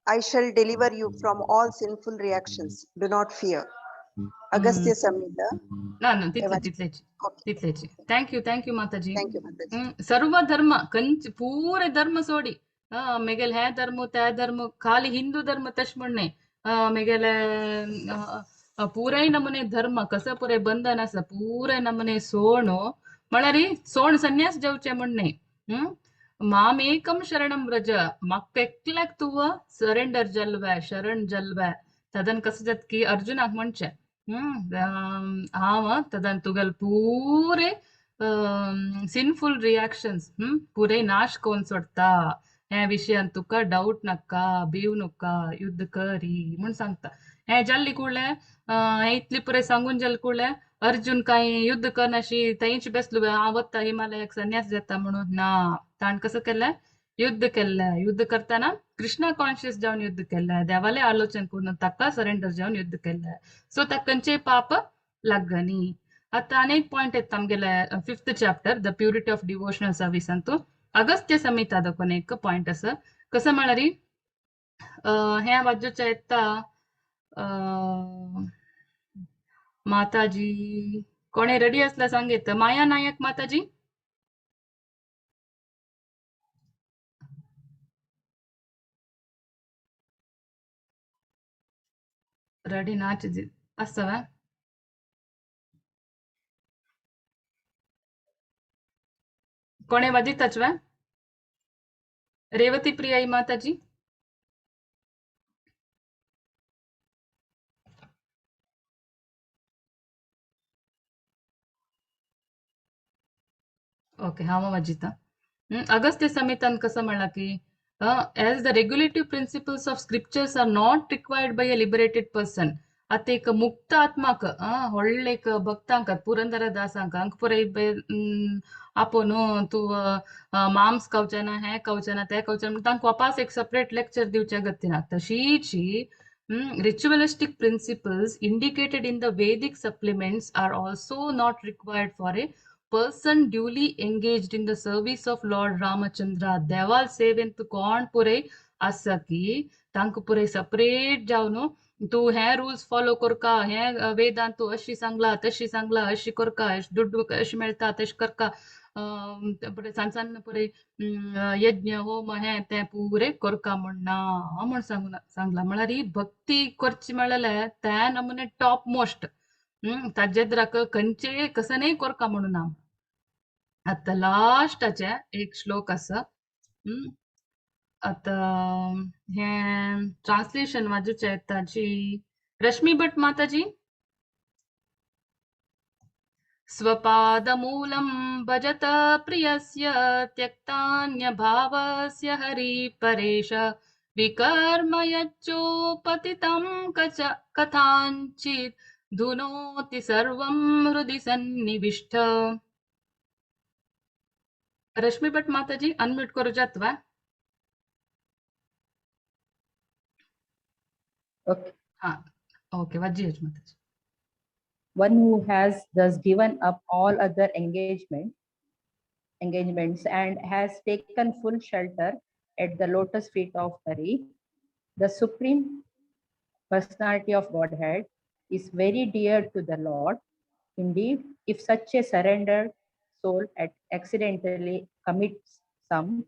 I shall deliver you from all sinful reactions. Do not fear. Agastya Samhita. ना ना तितले तितलेच तितलेच. Thank you thank you Mataji. Thank you Mataji. सर्व धर्म कंच पूरे धर्म सोडी मेगेल हे धर्म ते धर्म खाली हिंदू धर्म तश म्हण मेगेले पुराय नमुने धर्म कसं पुराय बंधन आसा पुराय नमुने सोण म्हळ्यार सोण संन्यास जेवचे म्हण न्हय. मामेकम शरणं व्रज म्हाका एकल्याक तूं सरेंडर जल्वे शरण जल्वे. तदन कसं जाता की अर्जुनाक म्हणचें हांव तदन तुगेले पुरे सिनफूल रिएक्शन्स पुरे नाश करून सोडटा. ह्या विशयान तुका डावट नाका भिव नाका युद्ध करी म्हूण सांगता. हें जाल्ली कुडलें हें इतली पुराय सांगून जालें कुडलें अर्जुन कांय युद्ध करनाशी थंयच बेसलो हांव वता हिमालयाक संन्यास घेता म्हणून ना. ताणें कसं केलें युद्ध केल्लें. युद्ध करतना कृष्णा कॉन्शियस जावन युद्ध केल्लें, देवालें आलोचन करून ताका सरेंडर जावन युद्ध केल्लें. सो ताका खंयचेय पाप लागनी. आतां आनी एक पॉयंट येता आमगेले 5th chapter the purity of devotional service Antu Agastya संहिता दाखोवन एक पॉयंट आसा. कसं म्हळ्यार हें वाजोवचें येता माताजी कोणे रेडी आसल्यार सांगेत. माया नायक माताजी रेडी नाच आसा वा? कोणे वाजिताच वा? रेवती प्रियाई माताजी ओके हांव वाजिता. अगस्त्य संहितान कसं म्हणलां की as the regulative principles of scriptures are not required by a liberated person. आतां एक मुक्त आत्माक व्हडले एक भक्तांक पुरंदर दासांक हांकां पुराय आपोवन तूं मांस खावचें ना हें खावचें ना तें खावचें ना तांकां वापास एक सेपरेट लेक्चर दिवचें गती ना. तशीच ritualistic principles indicated in the Vedic supplements are also not required for a person duly engaged in the service of Lord Ramachandra. देवाल सेवेंत कोण पुराय आसा की तांकां पुराय सेपरेट जावन तूं हे रुल्स फॉलो करका हे वेदांत तूं अशी सांगला तशी सांगला अशी करका दुड्डू अशें मेळटा तशें करका सान सान पुराय यज्ञ होम हें तें पुरे करका म्हण ना म्हण सांगून सांगला. म्हळ्यार ही भक्ती करची म्हळ्यार त्या नमुने टॉप मोस्ट ताजेद्राक खंयचेय कसनय करका म्हणून ना. आतां लास्टाचें एक श्लोक आसा. आतां हें ट्रान्सलेशन वाजूचें ताजी रश्मी भट माताजी. स्वपादमूलं भजत प्रियस्य त्यक्तान्य भावस्य हरि परेश विकर्म यच्चोपतितं कथाञ्चित् धुनोति सर्वं हृदि सन्निविष्ट. रश्मी भट माताजी अनम्यूट करू जातवा? Okay. हाँ ओके वाजी माताजी. One who has thus given up all other engagements and has taken full shelter at the lotus feet of Hari, the Supreme Personality of Godhead, is very dear to the Lord. Indeed, if such a surrendered soul accidentally commits some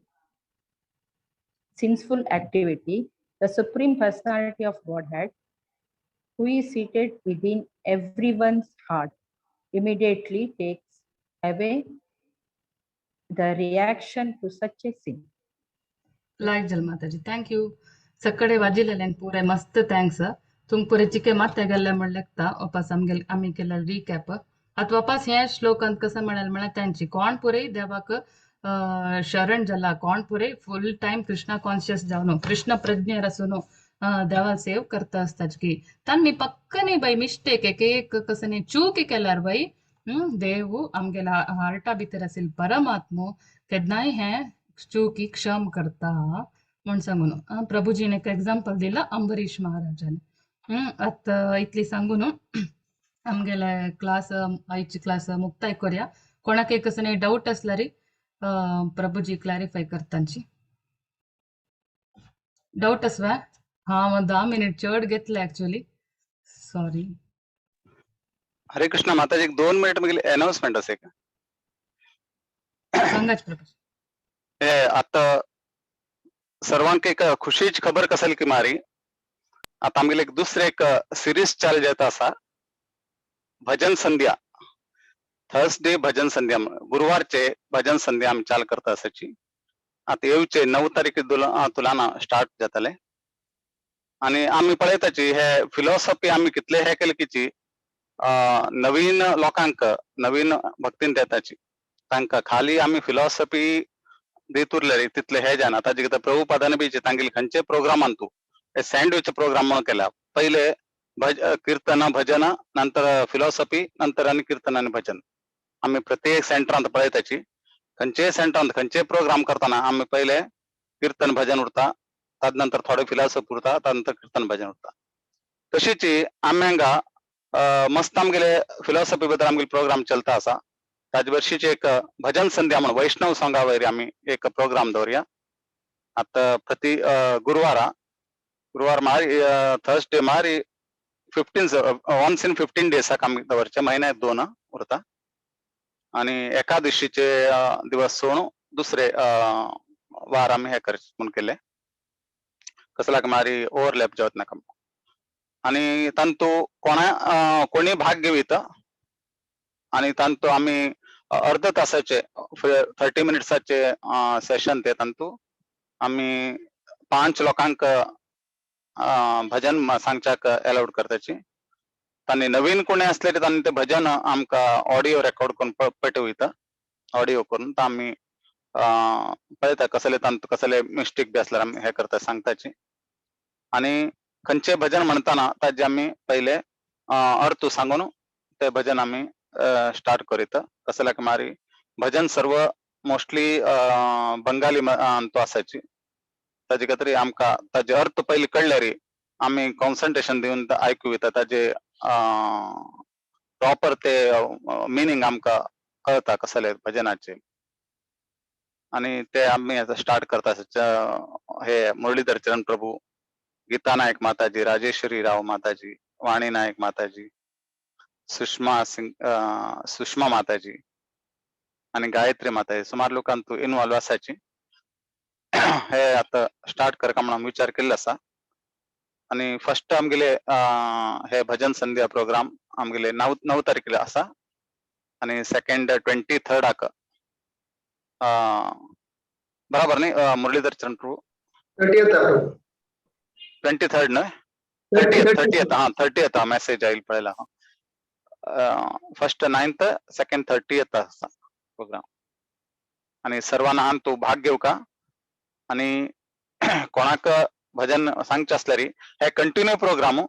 sinful activity, the Supreme Personality of Godhead, who is seated within everyone's heart, immediately takes away the reaction to such a sin. Like जल माताजी, thank you. सकडे वाजिलेल्यान पुरे मस्त thanks. तुमक पुरे चिके माते गेल्ले म्हणलेकता वापस आमगेल आमी केला रिकॅप. आतां वापस हे श्लोकांत कसं म्हणाल म्हळ्यार तांची कोण पुरे देवाक शरण जाला, कोण पुरे फुल टायम कृष्णा कॉन्शियस जावन कृष्ण प्रज्ञेर आसून देवा सेव करता आसताच की तांणी पक्कने बाई मिस्टेक एक एक कसं चूक केल्यार बाई देव आमगेला हार्टा भितर आशिल्लो परमात्मो केन्नाय हे चुकी क्षम करता म्हण सांगून प्रभुजीन एक एग्जाम्पल दिला अंबरीश महाराजान. आतां इतली सांगून आमगेले क्लास आयची क्लास मुक्ताय करया. कोणाक एक कसं डाऊट असल्यार प्रभुजी क्लॅरिफाय करतांची. डाऊट आसवा? हा 10 मिनिट चड घेतले ऍक्च्युअली, सॉरी. हरे कृष्ण माताजी, एक 2 मिनिट मागीर अनाउन्समेंट असे का? सांगाच प्रभुजी. हे आता सर्वांक एक खुशीची खबर कसल की मारी आता आमगेले एक दुसरे एक सिरीज चालू जाता आसा, भजन संध्या, थर्सडे भजन संध्या, गुरुवारचे भजन संध्या आमी चालू करता आसाची. आता येवचे 9 तारीख तुलाना स्टार्ट जातले. आणि आमी पळयताची हे फिलॉसॉफी आमी कितले हे केले किची नवीन लोकांक नवीन भक्तीन देताची, तांकां खाली आमी फिलॉसॉफी दीत उरले रे तितले हे जायना. ताजे कितें प्रभुपादान बी तांगेले खंयचे प्रोग्रामान तूं हे सँडविच प्रोग्राम म्हणून केला, पहिले कीर्तन भजन, नंतर फिलॉसॉफी, नंतर आनी कीर्तन आनी भजन. आमी प्रत्येक सेंटरांत पळयताची खंयचेय सेंटरांत खंयचे प्रोग्राम करतना आमी पहिले कीर्तन भजन उरता, ताज नंतर थोडे फिलॉसॉफी उरता, ताज नंतर कीर्तन भजन उरता. तशीच आमी हांगा मस्त आमगेले फिलॉसॉफी बद्दल आमगेले प्रोग्राम चलता आसा. ताजे वर्षीचे एक भजन संध्या म्हणून वैष्णव सोंगा वयर आमी एक प्रोग्राम दवरया. आतां प्रति गुरुवारा, गुरुवार मारी थर्सडे मारी 15 वन्स इन 15 डेसाक आमी दवरचे, म्हयन्याक 2 उरता. आनी एकादशीचे दिवस सोडून दुसरे वार आमी हे करचे म्हूण केले, कसल्याक मारी ओवरलॅप जावत नाका. आनी तांतू कोणा कोणी भाग घेवीत आनी तांतू आमी अर्ध तासाचे 30 मिनिट्साचे सेशन ते तांतू आमी 5 लोकांक भजन सांगच्याक अलाउड करताची. तांणी नवीन कोणी असले तरी तांणी ते भजन आमकां ऑडियो रेकॉर्ड करून पेटवयता, ऑडियो करून तो आमी पळयता कसले तांतू कसले मिस्टेक बी आसल्यार आमी हे करता सांगताची. आनी खंयचे भजन म्हणटाना ताजे आमी पयले अर्थ सांगून ते भजन आमी स्टार्ट करीत. कसल्याक मारी भजन सर्व मोस्टली बंगाली तो आसाची, ताजे खातीर आमकां ताजे अर्थ पयले कळ्ळ्यार आमी कॉन्सन्ट्रेशन दिवन आयकू येता, ताजे प्रॉपर ते मिनींग आमकां कळता कसले भजनाचे. आनी ते आमी आतां स्टार्ट करता. हे मुरलीधर चरण प्रभू, गीता नायक माताजी, राजेश्वरी राव माताजी, वाणी नायक माताजी, सुषमा सिंग सुषमा माताजी आनी गायत्री माताजी, सुमार लोकांतू इनवॉल्व आसाची. हे आतां स्टार्ट करका म्हणून विचार केल्लो आसा. आनी फर्स्ट आमगेले हे भजन संध्या प्रोग्राम आमगेले 9 तारखेला आसा आनी सेकंड 23 बराबर न्ही मुरलीधर चरण प्रभू? 23 न्हय, 30 हा 30 मॅसेज आयल पळयला. फर्स्ट 9th second 30 आसा प्रोग्राम. आनी सर्वांना हांव तूं भाग घेवका आनी कोणाक भजन सांगचें आसल्यार हे कंटिन्यू प्रोग्राम